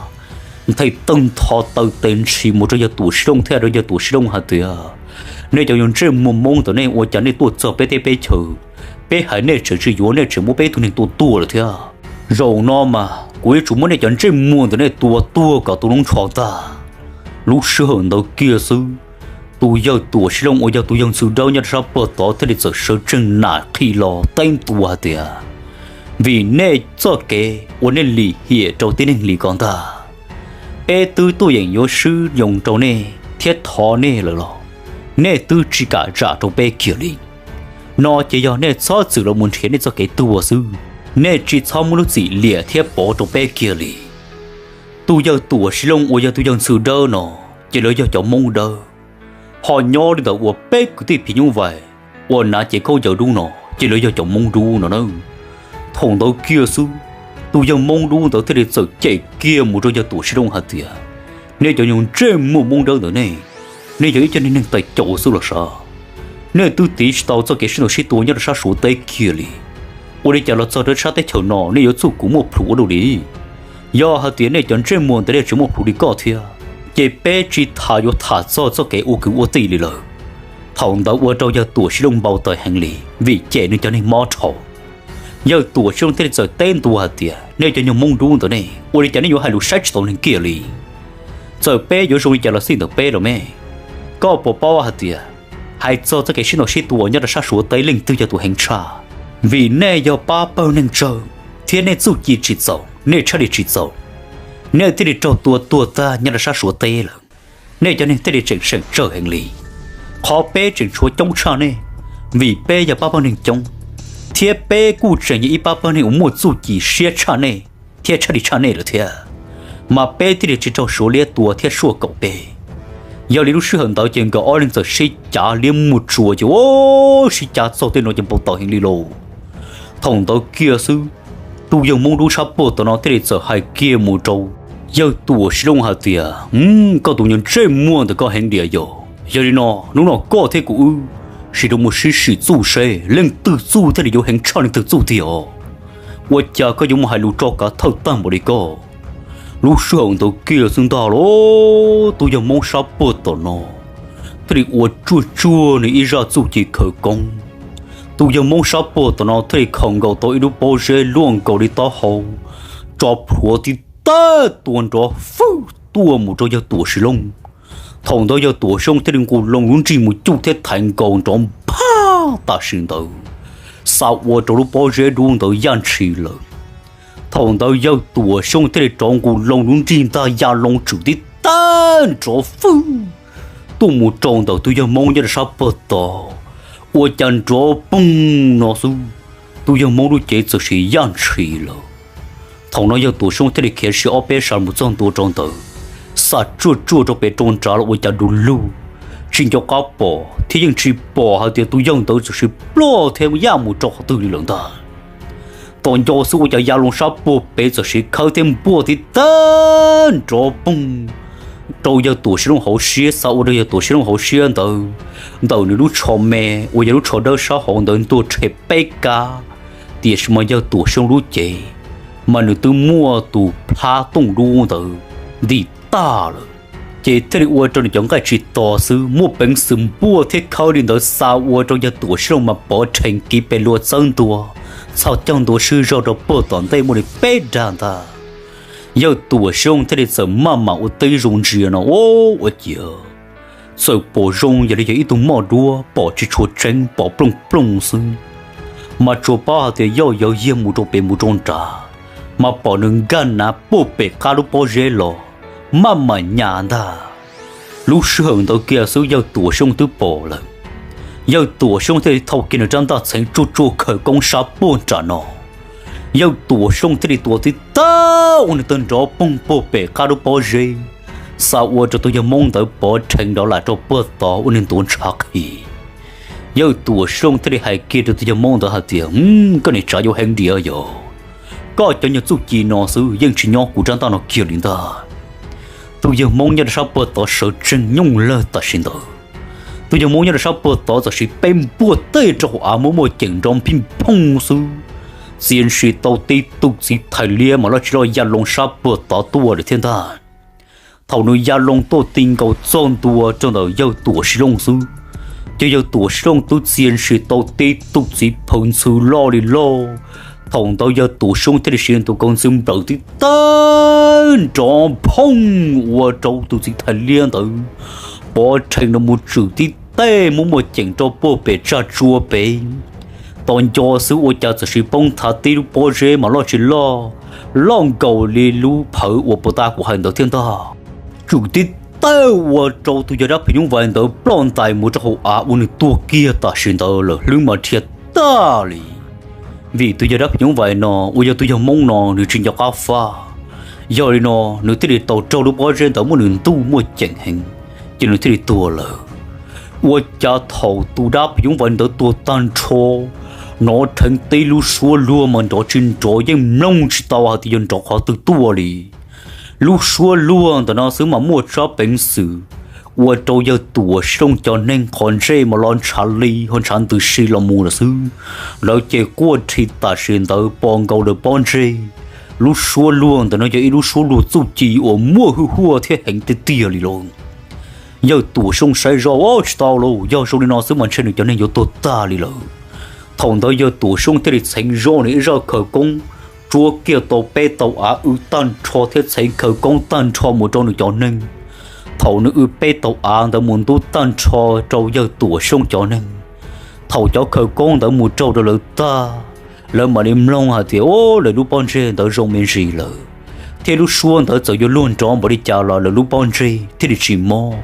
nthe tawg ntho taw tes ntshis mus rau yawg Tuam Siv Looj thiab rau yawg Tuam Siv Looj hais tias, nej cov yog ntsej muag Hmoob ntawm nej ua cas nej tuaj txog peb teb peb chaw, peb hais nej tseem tsis yuav, nej tseem muab peb tug neeg tua tuag lawm thiab. Zaum no mas kuv yuav tsum muab nej cov ntsej muag ntawm nej tua tuag kom tu lub nrho tag. Lub sij hawm ntawd kiag xwb, tus yawg Tuam Siv Looj uas yog tus yawg ntxhw dawb nyob rau sab pag tod thiaj li txawm sawv tsees nam qhi los teb ntua hais tias, vim nej txoj kev ua nej lim hiam rau tib neeg li ko ntag, peb twb tuaj yeem yuav swb yoo rau nej thiab thov nej lawm los nej twb tsis kam zam rau peb kiag li. No ces yog nej txhob txwm los mus nrhiav nej txoj kev tuag xwb, nej tsis txhob muab lub txim liam thiab pov rau peb kiag li. Tus yawg Tuam Siv Looj uas yog tus yawg ntxhw dawb no ces lawv yog cov Hmoob dawb, ho nyob li ntawm uas peb kwv tij phim nyuj vais uas hnav cev khaub ncaws dub no ces lawv yog cov Hmoob dub no na. Thaum ntawd kiag xwb, tus yawg Hmoob dub ntawd thiaj li txawm cem kiag mus rau yawg Tuam Siv Looj hais tias, nej cov yog ntsej muag Hmoob dawb ntawm nej, nej yog ib co neeg tais caus xwb los sav. Nej twb tiv tsis tau txoj kev sib ntaus sib tua nyob rau sab Suav teb kiag li, ua li cas los txog rau sab teb chaws no nej yuav txuj kuv muaj plhus ua luaj li. Yog hais tias nej cov ntsej muag ntawm nej tseem muaj plhus li koj thiab, ces peb tsis tham yuav tham txog txoj kev ua kwv ua tij li lawm. Thaum ntawd ua rau yawg Tuam Siv Looj npau taws heev li vim cem nws cov neeg mob dhau. Yawg Tuam Siv Looj thiaj li txawm teb ntua hais tias, nej cov yog Hmoob dub ntawm nej, ua li cas nej yuav hais lus saib tsis taus neeg kiag li? Txawm peb yuav zoo li cas los xij ntawm peb los me. Koj puas paub hais tias, hais txog txoj kev sib ntaus sib tua nyob rau sab Suav teb leej twg yog tus heev tshaj? Vim nej yog pab pawg neeg tsawg, thiab nej txuj ci tsis txaus, nej tshaj li tsis txaus, nej thiaj li raug tua tuag tag nyob rau sab Suav teb lawm. Nej cov neeg thiaj li tseem seem tsawg heev li. Qhov peb tseem tshuav coob tshaj nej, vim peb yog pab pawg neeg coob, thiab peb kuj tseem yog ib pab pawg neeg uas muaj txuj ci siab tshaj nej thiab tshaj li tshaj nej lawm thiab, mas peb thiaj li tsis raug Suav liab tua thiab suaj kaum peb. Yog li lub sij hawm ntawd ces nkawd ob leeg txawm sib cav liab muag tsuas ces, o, sib cav txog tej no ces npau taws heev li lauj. Thaum ntawd kiag xwb, tus yawg Hmoob dub sab puag tom no thiaj li txawm hais kiag mus rau yawg Tuam Siv Looj hais tias, koj tus nyuag ntsej muag ntawm koj heev diam yog, yog li no hnub no koj thiab kuv wb sim rau mus sib sim txuj seb leej twg txuj thiaj li yuav heev tshaj leej twg txuj tiag os. Ua cas koj yuav mus hais lus rov kav thawj tag npaum li koj? Lub sij hawm ntawd kiag xwb ntag los tus yawg Hmoob sab puag tom no thiaj li ua tsuaj tsuag nws ib zaj txuj ci khawv koob. Tus yawg Hmoob sab puag tom no thiaj li khaws nkaus tau ib lub pob zeb luaj nkaus li taub hau, tso plhuav tib tag tua nrov fwj tuaj mus rau yawg Tuam Siv Looj. Thaum ntawd yawg Tuam Siv Looj thiaj li nqus loo lub nrig mus cuj thiab thaiv nkaus nrov nphaj tam sim ntawd, xa ua rau lub pob zeb dub ntawd yaj ntshis lawm. Thaum ntawd yawg Tuam Siv Looj thiaj li rov nqus loo lub nrig ntag ya loo tswm tib tag nrov fwj tuaj mus rau ntawm tus yawg Hmoob nyob rau sab puag tod. Ua cas nrov poog no xwb, tus yawg Hmoob lub cev txawm sim yaj ntshis lawm. Thaum no yawg Tuam Siv Looj thiaj li khiav sia ob peb sab mus txog ntua rau ntawd, xa tsuaj tsuaj rau pem rau nrad los ua cas du lug, tsis nco qab pom thiab yeej tsis pom hais tias tus yawg ntawd txawm sim ploj thiab yaj mus rau qhov twg li lawm ntag. Tos nco xwb ua cas ya loo sab puag pem txawm sim khawb thiab npuaj tib tag nrov poog rau yawg Tuam Siv Looj hauv siab, xa ua rau yawg Tuam Siv Looj hauv siab ntawd, ntawm nws lub tsho me uas yog lub tsho dawb sab hauv ntawd ntuag rhe peb kab. Tiam sis mas yawg Tuam Siv Looj lub cev mas nws twb muaj tus plab tooj dub ntawd nti tag lawm. Ces thiaj li ua rau nws cov nqaij tsis to xwb, muaj peev xwm npuaj thiab khawb li ntawd xa ua rau yawg Tuam Siv Looj mas pov rhees kiv pes luag txawb ntua, txhos caug ntua swb zog rau puag tom ntej muaj li peb dag ntag. Yawg Tuam Siv Looj thiaj li txawm maj mam ua tib zoo ntsia no, ua ciav txawm pom zoo yog li yog ib tug moj duab pom tsis tshua tseeb, pom plooj plooj xwb, mas tsuas paub hais tias yoj yawv yiag mus rau pem mus rau nrad, mas pom nws nkag nav puag pem qab lub pob zeb los, maj mam nyas ntag. Lub sij hawm ntawd kiag xwb Yawg Tuam Xyooj twb pom lawm. Yawg Tuam Xyooj thiaj li thau kiag nws rab ntaj txheev tsuaj tsuaj khawv koob sab puag nram no. Yawg Tuam Xyooj thiaj li tua tib tawb ua nws tawg nrov poog puag pem qab lub pob zeb, xa ua rau tus yawg Hmoob ntawd pov rhees nrov lam rau puag tod ua nws ntuav ntshav qhi. Yawg Tuam Xyooj thiaj li hais kiag rau tus yawg Hmoob ntawd hais tias, Koj niag tsav yuav heev diam yog koj cov nyuag txuj ci no xwb yeej tsis nyob kuv rab ntaj no kiag li ntag. Tus yawg Hmoob nyob rau sab puag tod sawv tsees nyooj lawg tam sim ntawd. Tus yawg Hmoob nyob rau sab puag tod txawm siv peb npuaj tej rau hauv av muaj muaj ceem nrov phij phooj xwb, txia ntshis tau tib tug txiv thais liab mas loj tsis loj ya loo sab puag tod tuaj lawm thiab ntag. Thaum nws ya loo tuaj ti nkaus txog ntua rau ntawm Yawg Tuam Xyooj xwb, ces Yawg Tuam Xyooj twb txia ntshis tau tib tug txiv phaw ntxhw loj li loj. Thaum ntawd Yawg Tuam Xyooj thiaj li siv tus kaus ntxhw nplawm tib tawb nrov phooj ua rau tus txiv thais liab ntawd pov rhees no mus tswm tib teg muaj muaj ceem rau puag pem tsag tsua pem. Tos nco xwb ua cas txawm siv poob thav tib lub pob zeb mas loj tsis loj, loj nkaus li lub phawv uas puag ta kuv hais ntawd thiab ntag. Tswm tib tawg ua rau tus yawg dab phim nyuj vais ntawd ploj ntais mus rau hauv av ua nws tuag kiag tam sim ntawd lawm hlwb mas dhia tag li. Vim tus yawg dab phim nyuj vais no uas yog tus yawg Hmoob no nws tsis nco qab faj, yog li no nws thiaj li tau raug lub pob zeb ntawd muab nws ntuj muaj ceem heev, ces nws thiaj li tuag lawm. Ua cas thaum tus dab phim nyuj vais ntawd tuag tag nrho, hnov dheev tib lub suab luag mas nrov tsis nrov yeej mloog tsis tau hais tias yog nrov qhov twg tuaj li. Lub suab luag ntawm no xwb mas muaj tsab peev xwm ua rau Yawg Tuam Xyooj cov neeg qhov ntsej mas los ntshav li ho ntshav ntws si los mus lawm xwb. Lawv ces quaj rhi tam sim ntawd pos nkaus lawv pob ntseg. Lub suab luag ntawm no yog ib lub suab luag txuj ci uas muaj hwj huaj thiab heev tiag tiag li lauj. Yawg Tuam Xyooj saib zoj tsis tau lauj, yog zoo li no xwb mas ntshe nws cov neeg yuav tuag tag li lawm. Thaum ntawd Yawg Tuam Xyooj thiaj li txheev zoj nws ib zaj khawv koob, tsuab kiag tau peb tauv av wb tag nrho thiab txheev khawv koob tag nrho mus rau nws cov neeg. Thaum nws wb peb tauv av ntawd mus ntub tag nrho rau Yawg Tuam Xyooj cov neeg, thaum cov khawv koob ntawd mus raug rau lawv tag, lawv mam li mloog hais tias, o, lawv lub pob ntseg ntawd zoo me ntsis lawm, thiab lub suab ntawd txawm yuav luag nrov npaum li cas los lawv lub pob ntseg thiaj li tsis mob,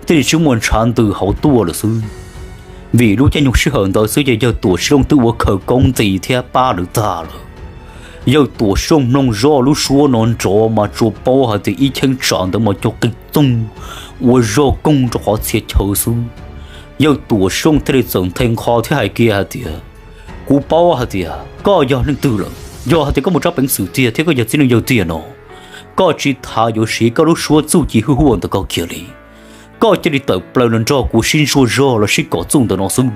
thiaj li tsis muaj ntshav ntws hauv tuaj lawm xwb. Vim lub caij nyoog sij hawm ntawd xwb ces Yawg Tuam Xyooj twb ua khawv koob nti thiab pab lawv tag lawm. Yawg Tuam Xyooj mloog zoj lub suab no nrov mas tsuas paub hais tias ib cheeb tsam ntawd mas cov qis txoog ua zog koog rau qhov txhia chaw xwb. Yawg Tuam Xyooj thiaj li txawm nthe nqho thiab hais kiag hais tias, kuv paub hais tias koj yog leej twg lawm. Yog hais tias koj muaj tsab peev xwm tiag thiab koj yog txiv neej yawg tiag no, koj tsis tas yuav siv koj lub suab txuj ci hwj huaj ntawm koj kiag li. Koj cia li tawm plaws los nrog kuv sib ntsuas zog los sib kom txuj ntawm no xwb.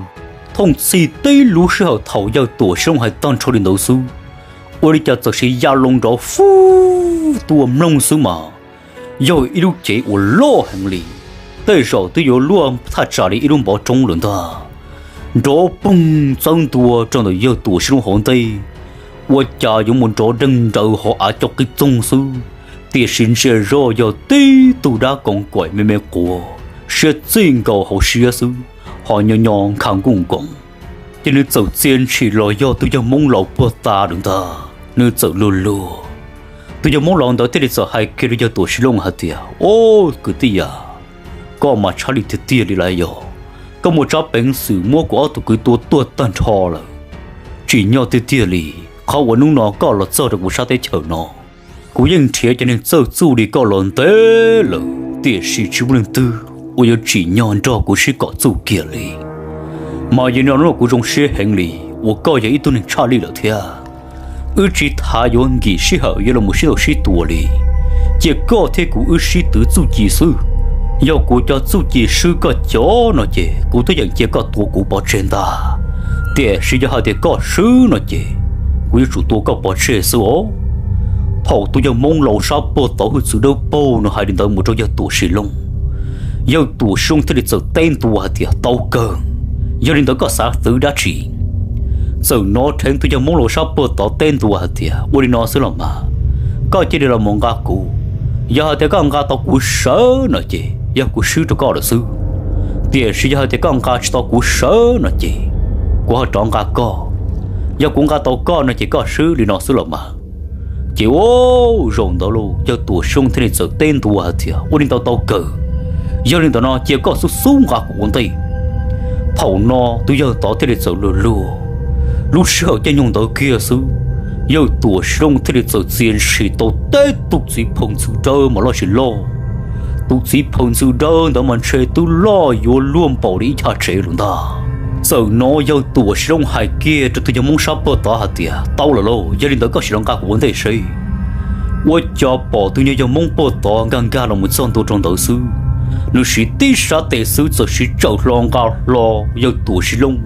Thooj txhij tib lub sij hawm thaum Yawg Tuam Xyooj hais tag nrho li ntawd xwb, ua li cas txawm siv ya loo nrov fub tuaj mloog xwb mas yog ib lub cev uas loj heev li, tej zaum twb yuav luaj thaj tsam li ib lub npov roob lawm ntag. Nrov poog txawb ntua rau ntawm Yawg Tuam Xyooj hauv ntej, ua cas yuav mus nrov deeg nraws hauv av cov qis txoog xwb, tiam sis ntsia zoj yog tib tug dab koom kaim me me quas, siab txij nkaus hauv siab xwb, ho nyo nyo nkha nkuj nkoos. Ces nws txawm txia ntshis los yog tus yawg Hmoob laus puag ta lawm ntag, nws txawm luag luag. Tus yawg Hmoob laus ntawd thiaj li txawm hais kiag rau Yawg Tuam Xyooj hais tias, o, kwv tij a, koj mas tshaj lij tiag tiag li lawm yog, koj muaj tsab peev xwm muab kuv ob tug kwv tua tuag tag nrho lawm. Tsim nyog tiag tiag li, qhov uas hnub no koj los txog rau kuv sab teb chaws no, kuv yeej nrhiav cov neeg txawj txuj li koj los ntev lawm, tiam sis tsis muaj leej twg uas yuav tsim nyog nrog kuv sib kom txuj kiag li. Mas yog li no hnub no kuv zoo siab heev li uas koj yog ib tug neeg tshaj lij lawm thiab. Wb tsis tas yuav nkim sij hawm yuav los mus sib ntaus sib tua li, cia koj thiab kuv wb sib twv txuj ci xwb. Yog kuv cov txuj ci swb koj cov no ces kuv twb yeem cia koj tua kuv pov tseg ntag, tiam sis yog hais tias koj swb no ces kuv yuav tsum tua koj pov tseg xwb os. Thaum tus yawg Hmoob laus sab puag tod hwj txwv dawb paug no hais li ntawd mus rau Yawg Tuam Xyooj, Yawg Tuam Xyooj thiaj li txawm teb ntua hais tias, tau kawg, yog li ntawd koj xav twv dab tsi? Txawm hnov dheev tus yawg Hmoob laus sab puag tod teb ntua hais tias, ua li no xwb los mas, koj cia li los mus nqa kuv. Yog hais tias koj nqa tau kuv sawv no ces yog kuv swb rau koj lawm xwb, tiam sis yog hais tias koj nqa tsis tau kuv sawv no ces kuv ho rov nqa koj. Yog kuv nqa tau koj no ces koj swb li no xwb los mas. Ces ua zaum ntawd los yawg Tuam Xyoob thiaj li txawm teb ntua hais tias, ua li ntawd tau kawg, yog li ntawd no cia koj xub xub nqa kuv ua ntej. Thaum no tus yawg tod thiaj li txawm luag luag. Lub sij hawm caij nyoog ntawd kiag xwb, yawg Tuam Xyoob thiaj li txawm txia ntshis tau teb tus txiv phaw ntxhw dawb mas loj tsis loj. Tus txiv phaw ntxhw dawb ntawd mas ntshe twb loj yuav luaj npaum li ib chav tsev lawm ntag. Txawm hnov yawg Tuam Xyoob hais kiag rau tus yawg Hmoob sab pag tod hais tias, tau lawm lauj, yog li ntawd koj sim los nqa kuv ua ntej seb. Ua cas pom tus nyuag yawg Hmoob pag tod nkag nkag los mus txog ntua rau ntawd xwb, nws siv tib sab tes xwb txawm siv tsawm hlo nqa hlo yawg Tuam Xyoob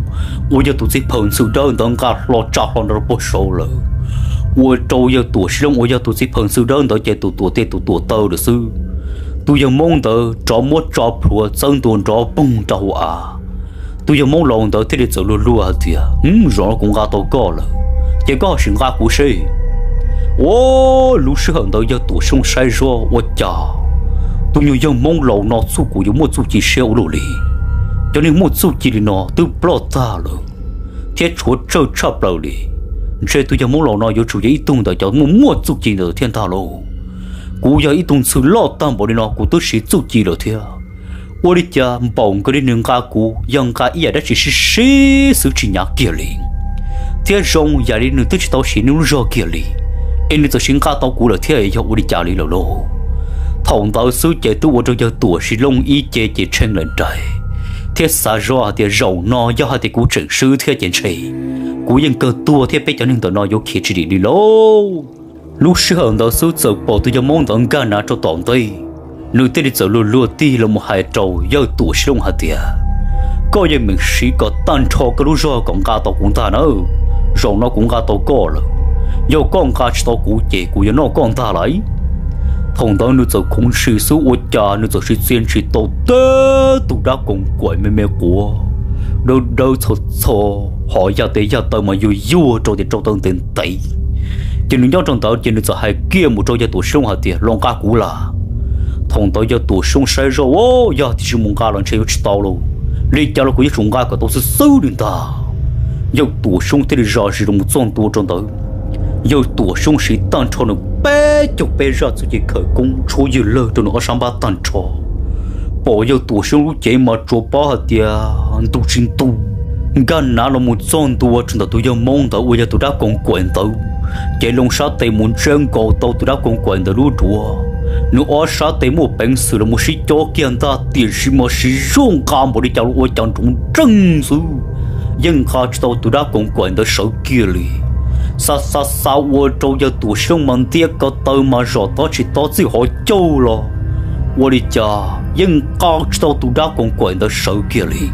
uas yog tus txiv phaw ntxhw dawb ntawd nqa hlo tsa hlo nrog rau pag saud lawm. Ua rau yawg Tuam Xyoob uas yog tus txiv phaw ntxhw dawb ntawd ces tus tuam tes tus tuam taw lawm xwb. Tus yawg Hmoob ntawd rov muab tso plhuav txawb ntua nrov poog rau hauv av. Tus yawg Hmoob laus ntawd thiaj li txawm luag luag hais tias, zaum no kuv nqa tau koj lawm, ces koj ho sim nqa kuv seb. Ua, lub sij hawm ntawd yawg Tuam Xyoob saib zoj ua cas tus nyuag yawg Hmoob laus no txuj kuv yuav muaj txuj ci siab ua luaj li. Cov neeg muaj txuj ci li no twb ploj tag lawm thiab tshuav tsawg tshaj plaws li. Ntshe tus yawg Hmoob laus no yuav tsum yog ib tug ntawm cov muaj muaj txuj ci ntawd thiab ntag lauj. Kuv yog ib tug ntxhw loj tag npaum li no kuv twb siv txuj ci lawm thiab. Ua li cas npaum nkaus li nws nqa kuv yog nqa ib yam dab tsi sib sib xwb tsis nyav kiag li, thiab zoo yam li nws twb tsis tau siv nws lub zog kiag li, es nws txawm siv nqa tau kuv lawm thiab, yog ua li cas li lawm lauj? Thaum ntawd xwb ces twb ua rau yawg Tuam Xyoob ib ce ces tshee lawm nraim, thiab xav zoj hais tias zaum no yog hais tias kuv tseem swb thiab ces ntshe kuv yeej kawg tuag thiab peb cov neeg ntawm no yuav khiav tsis dim li lauj. Lub sij hawm ntawd xwb txawm pom tus yawg Hmoob ntawd nkag nav rau tom ntej, nws thiaj li txawm luag luag tig los mus hais rau yawg Tuam Xyoob hais tias, koj yeej meem siv kom tag nrho koj lub zog kom nqa tau kuv ntag nawb. Zaum no kuv nqa tau koj lawm, yog koj nqa tsis tau kuv ces kuv yuav noj koj ntag lauj. Thaum ntawd nws txawm khoov ntshis xwb ua cas nws txawm siv txia ntshis tau teb tus dab koom kuam me me quav dawb dawb txho txho, hos yaj tes yaj taw mas yuag yuag rau tias rau taw ntev ntev. Ces nws nyob rau ntawd ces nws txawm hais kiag mus rau yawg Tuam Xyoob hais tias, los nqa kuv lawm. Thaum ntawd yawg Tuam Xyoob saib zoj, yog tias tsis mus nqa los ntshe yuav tsis tau lauj, li cas los kuv yuav tsum nqa kom tau xwb xwb li ntag. Yawg Tuam Xyoob thiaj li zam zis los txog ntua rau ntawd. Yawg Tuam Xyoob siv tag nrho nws peb caug peb zaj txuj ci khawv koob tshuab ywg lawg rau nws ob sab npab tag nrho. Pom yawg Tuam Xyoob lub cev mas tsuas paub hais tias ntu tsis ntu, nkag nav los mus txog ntua rau ntawm tus yawg Hmoob ntawd uas yog tus dab koom kuam ntawd, ces loo sab tes mus ntsiab nkaus tau tus dab koom kuam ntawd lub duav. Nws ob sab tes muaj peev xwm los mus sib cob kiag ntag tiam sis mas siv zog nqa npaum li cas los ua cas nrov nreeg xwb, yeej nqa tsis tau tus dab koom kuam ntawd sawv kiag li. Xa xa xa ua rau yawg Tuam Xyoob mas ntiab ko taw mas zom tob tsis tob txij hauv caug los ua li cas yeej nqa tsis tau tus dab koom kuam ntawd sawv kiag li.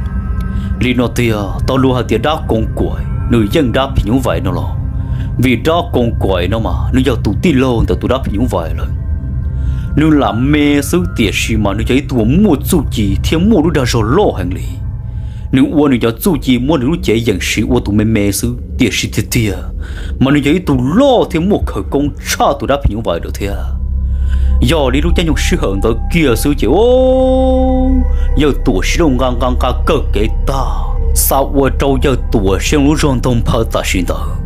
Li no tiag, tau luag hais tias dab koom kuam nws yeej dab phim nyuj vais no los, vim dab koom kuam no mas nws yog tus tij laug ntawm tus dab phim nyuj vais lawm. Nws lam me xwb tiam sis mas nws yog ib tug muaj txuj ci thiab muaj lub dag zog loj heev li. Nws ua nws cov txuj ci muab nws lub cev yeem siv ua tus me me xwb tiam sis tiag tiag mas nws yog ib tug loj thiab muaj khawv koob tshaj tus dab phim nyuj vais lawm thiab. Yog li lub caij nyoog sij hawm ntawd kiag xwb ces yawg Tuam Xyoob nqa nqa nqa kawg kev tag, xa ua rau yawg Tuam Xyoob lub zog ntaug nphaw tam sim ntawd.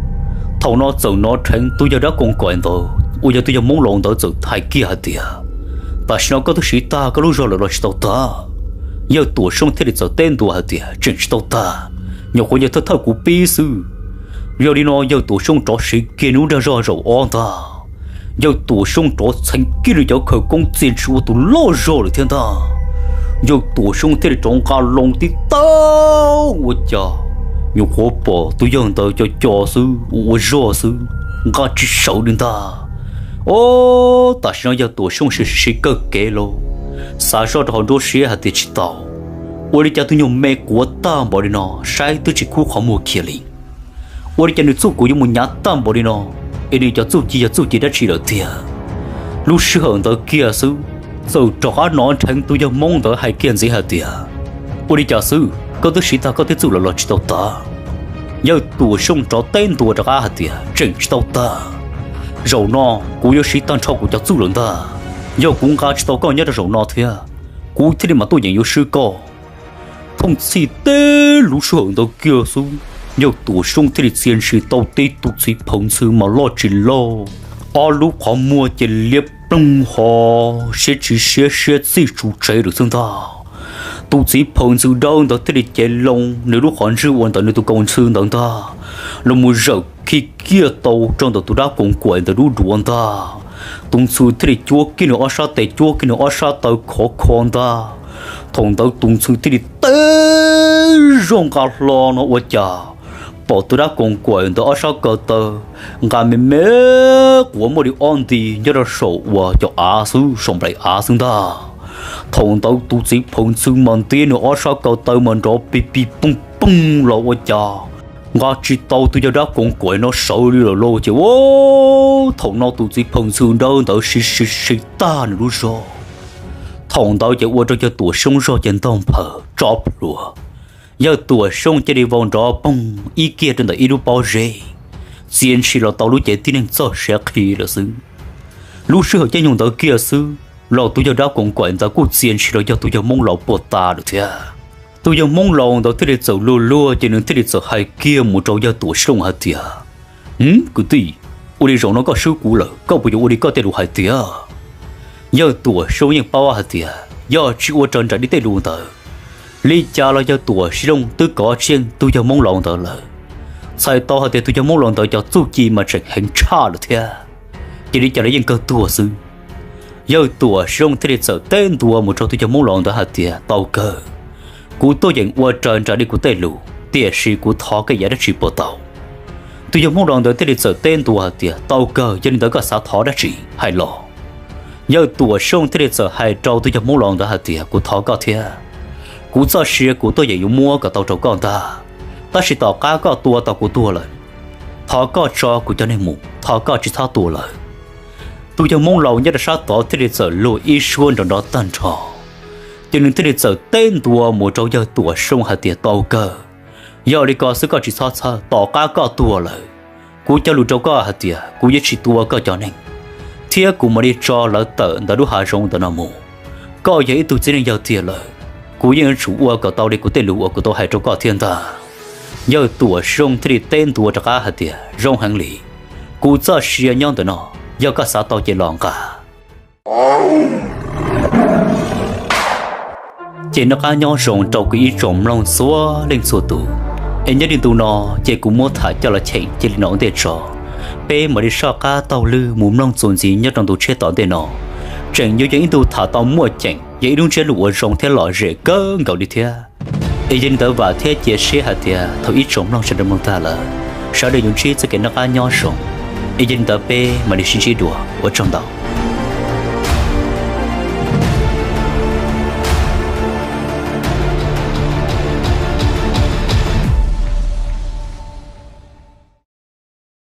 Thaum no txawm hnov dheev tus yawg dab koom kuam ntawd uas yog tus yawg Hmoob laus ntawd txawm hais kiag hais tias, tam sim no koj twb siv tag koj lub zog lawm los tsis tau tag? Yawg Tuam Xyoob thiaj li txawm teb ntua hais tias, tseem tsis tau tag, nyuam qhuav yog thawj thawj kuv pib xwb. Yog li no yawg Tuam Xyoob rov siv kiag nws lub dag zog zaum ob ntag. Yawg Tuam Xyoob rov txheev kiag nws cov khawv koob txia ntshis ua tus loj zog lawm thiab ntag. Yawg Tuam Xyoob thiaj li rov nqa loo tib tawb ua cas nyuam qhuav pom tus yawg ntawd co co xwb ua ua zog xwb, nqa tsis sawv li ntag. Ob, tam sim no yawg Tuam Xyoob siv siv kawg kev los xav zoj rau hauv nruab siab hais tias tsis tau, ua li cas tus nyuag me quav tag npaum li no saib twb tsis khub qhov muag kiag li. Ua li cas nws txuj kuv yuav mus nyav tag npaum li no, es nws cov txuj ci yog txuj ci dab tsi lawm tiag? Lub sij hawm ntawd kiag xwb, txawm rov qab hnov dheev tus yawg Hmoob ntawd hais kiag ntxiv hais tias, ua li cas xwb, koj twb siv tag koj tej txuj lawm los tsis tau tag? Yawg Tuam Xyoob rov teb ntua rov qab hais tias, tseem tsis tau tag. Zaum no kuv yuav siv tag nrho kuv cov txuj lawm ntag. Yog kuv nqa tsis tau koj nyob rau zaum no thiab, kuv thiaj li mam tuaj yeem yuav swb koj. Thooj txhij teb lub sij hawm ntawd kiag xwb, yawg Tuam Xyoob thiaj li txia ntshis tau tib tug txiv phaw ntxhw mas loj tsis loj, ob lub qhov muag ces liab ploog ho siab tsis siab siab txij tsuv tsev lawm xwb ntag. Tus txiv phaw ntxhw dawb ntawd thiaj li cev loo nws lub qhov ntswg uas ntawm nws tus kaus ntxhw ntawd ntag los mus zawm khi kiag tau rau ntawm tus dab koom kuam ntawd lub duav ntag. Tus ntxhw thiaj li cuab kiag nws ob sab tes, cuab kiag nws ob sab taw khov kho ntag. Thaum ntawd tus ntxhw thiaj li teb zog nqa hlo no ua cas pom tus dab koom kuam ntawd ob sab ko taw nqa me me quav muaj li ob nti nyob rau saum uas cov av xwb, saum nplaim av xwb ntag. Thaum ntawd tus txiv phaw ntxhw mas ntiab nws ob sab ko taw mas nrov pig pig poog poog los ua cas nqa tsis tau tus yawg dab koom kuam no sawv li lawm lauj. Ces ua thaum no tus txiv phaw ntxhw dawb ntawd siv siv siv tag nws lub zog. Thaum ntawd ces ua rau yawg Tuam Xyooj zog ces ntog nphaws tso plhuav. Yawg Tuam Xyooj cia li vau nrov poog ib kiag rau ntawm ib lub pob zeb, txia ntshis los tau lub cev tib neeg txog siav qhi lawm xwb. Lub sij hawm caij nyoog ntawd kiag xwb los tus yawg dab koom kuam ntawd kuj txia ntshis los yog tus yawg Hmoob laus puag ta lawm thiab. Tus yawg Hmoob laus ntawd thiaj li txawm luag luag ces nws thiaj li txawm hais kiag mus rau yawg Tuam Xyooj hais tias, Kwv tij, ua li zaum no koj swb kuv lawm, koj puas yuav ua li koj tej lus hais tiag? Yawg Tuam Xyooj yeej paub hais tias yog tsis ua raws nraim li tej lus ntawd, li cas los yawg Tuam Xyooj twb kov tsheej tus yawg Hmoob laus ntawd lawm. Txhais tau hais tias tus yawg Hmoob laus ntawd cov txuj ci mas tseem heev tshaj lawm thiab, ces li cas los yeej kawg tuag xwb. Yawg Tuam Xyooj thiaj li txawm teb ntua mus rau tus yawg Hmoob laus ntawd hais tias, Tau kawg, kuv tuaj yeem ua raws nraim li kuv tej lus, tiam sis kuv thov koj ib yam dab tsi puas tau? Tus yawg Hmoob laus ntawd thiaj li txawm teb ntua hais tias, Tau kawg, yog li ntawd koj xav thov dab tsi hais los. Yawg Tuam Xyooj thiaj li txawm hais rau tus yawg Hmoob laus ntawd hais tias, Kuv thov koj thiab, kuv txoj sia kuv tuaj yeem yuav muab kom tau rau koj ntag, tab sis tom qab koj tua tau kuv tuag lawm, thov koj tso kuv cov neeg mus, thov koj tsis txhob tua lawm. Tus yawg Hmoob laus nyob rau sab tod thiaj li txawm luag ib suab nrov nrov tag nrho, ces nws thiaj li txawm teb ntua mus rau yawg Tuam Xyooj hais tias, Tau kawg, yog li ko xwb koj tsis txhob txhawj, tom qab koj tuag lawm, kuv cog lus rau koj hais tias kuv yuav tsis tua koj cov neeg, thiab kuv mam li tso lawv tawm ntawm lub hav zoov ntawm no mus. Koj yog ib tug txiv neej yawg tiag lawm, kuv yeej yuav tsum ua kom tau li kuv tej lus uas kuv tau hais rau koj thiab ntag. Yawg Tuam Xyooj thiaj li teb ntua rov qab hais tias, Zoo heev li, kuv txoj sia nyob ntawm no, yog koj xav tau ces los nqa. Ces noj qab nyob zoo rau kuv ib tsoom mloog txhua leej txhua tus. Es nyob li ntu no ces kuv muab tham coj los cheem cia li no ua ntej tso, peb mam li soj qab taug lw mus mloog txuas ntxiv nyob rau ntu tshiab tom ntej no. Tseem yuav yog ib ntu tham tau muaj ceem, yog ib lub ntsiab lus uas zoo thiab lom zem kawg nkaus li thiab. Es yog li ntawd vam thiab cia siab hais tias thaum ib tsoom mloog sawv daws mloog tag lawm, sawv daws yuav ntsib txoj kev noj qab nyob zoo. Es yog li ntawd peb mam li sib ntsib dua, ua tsaug ntau.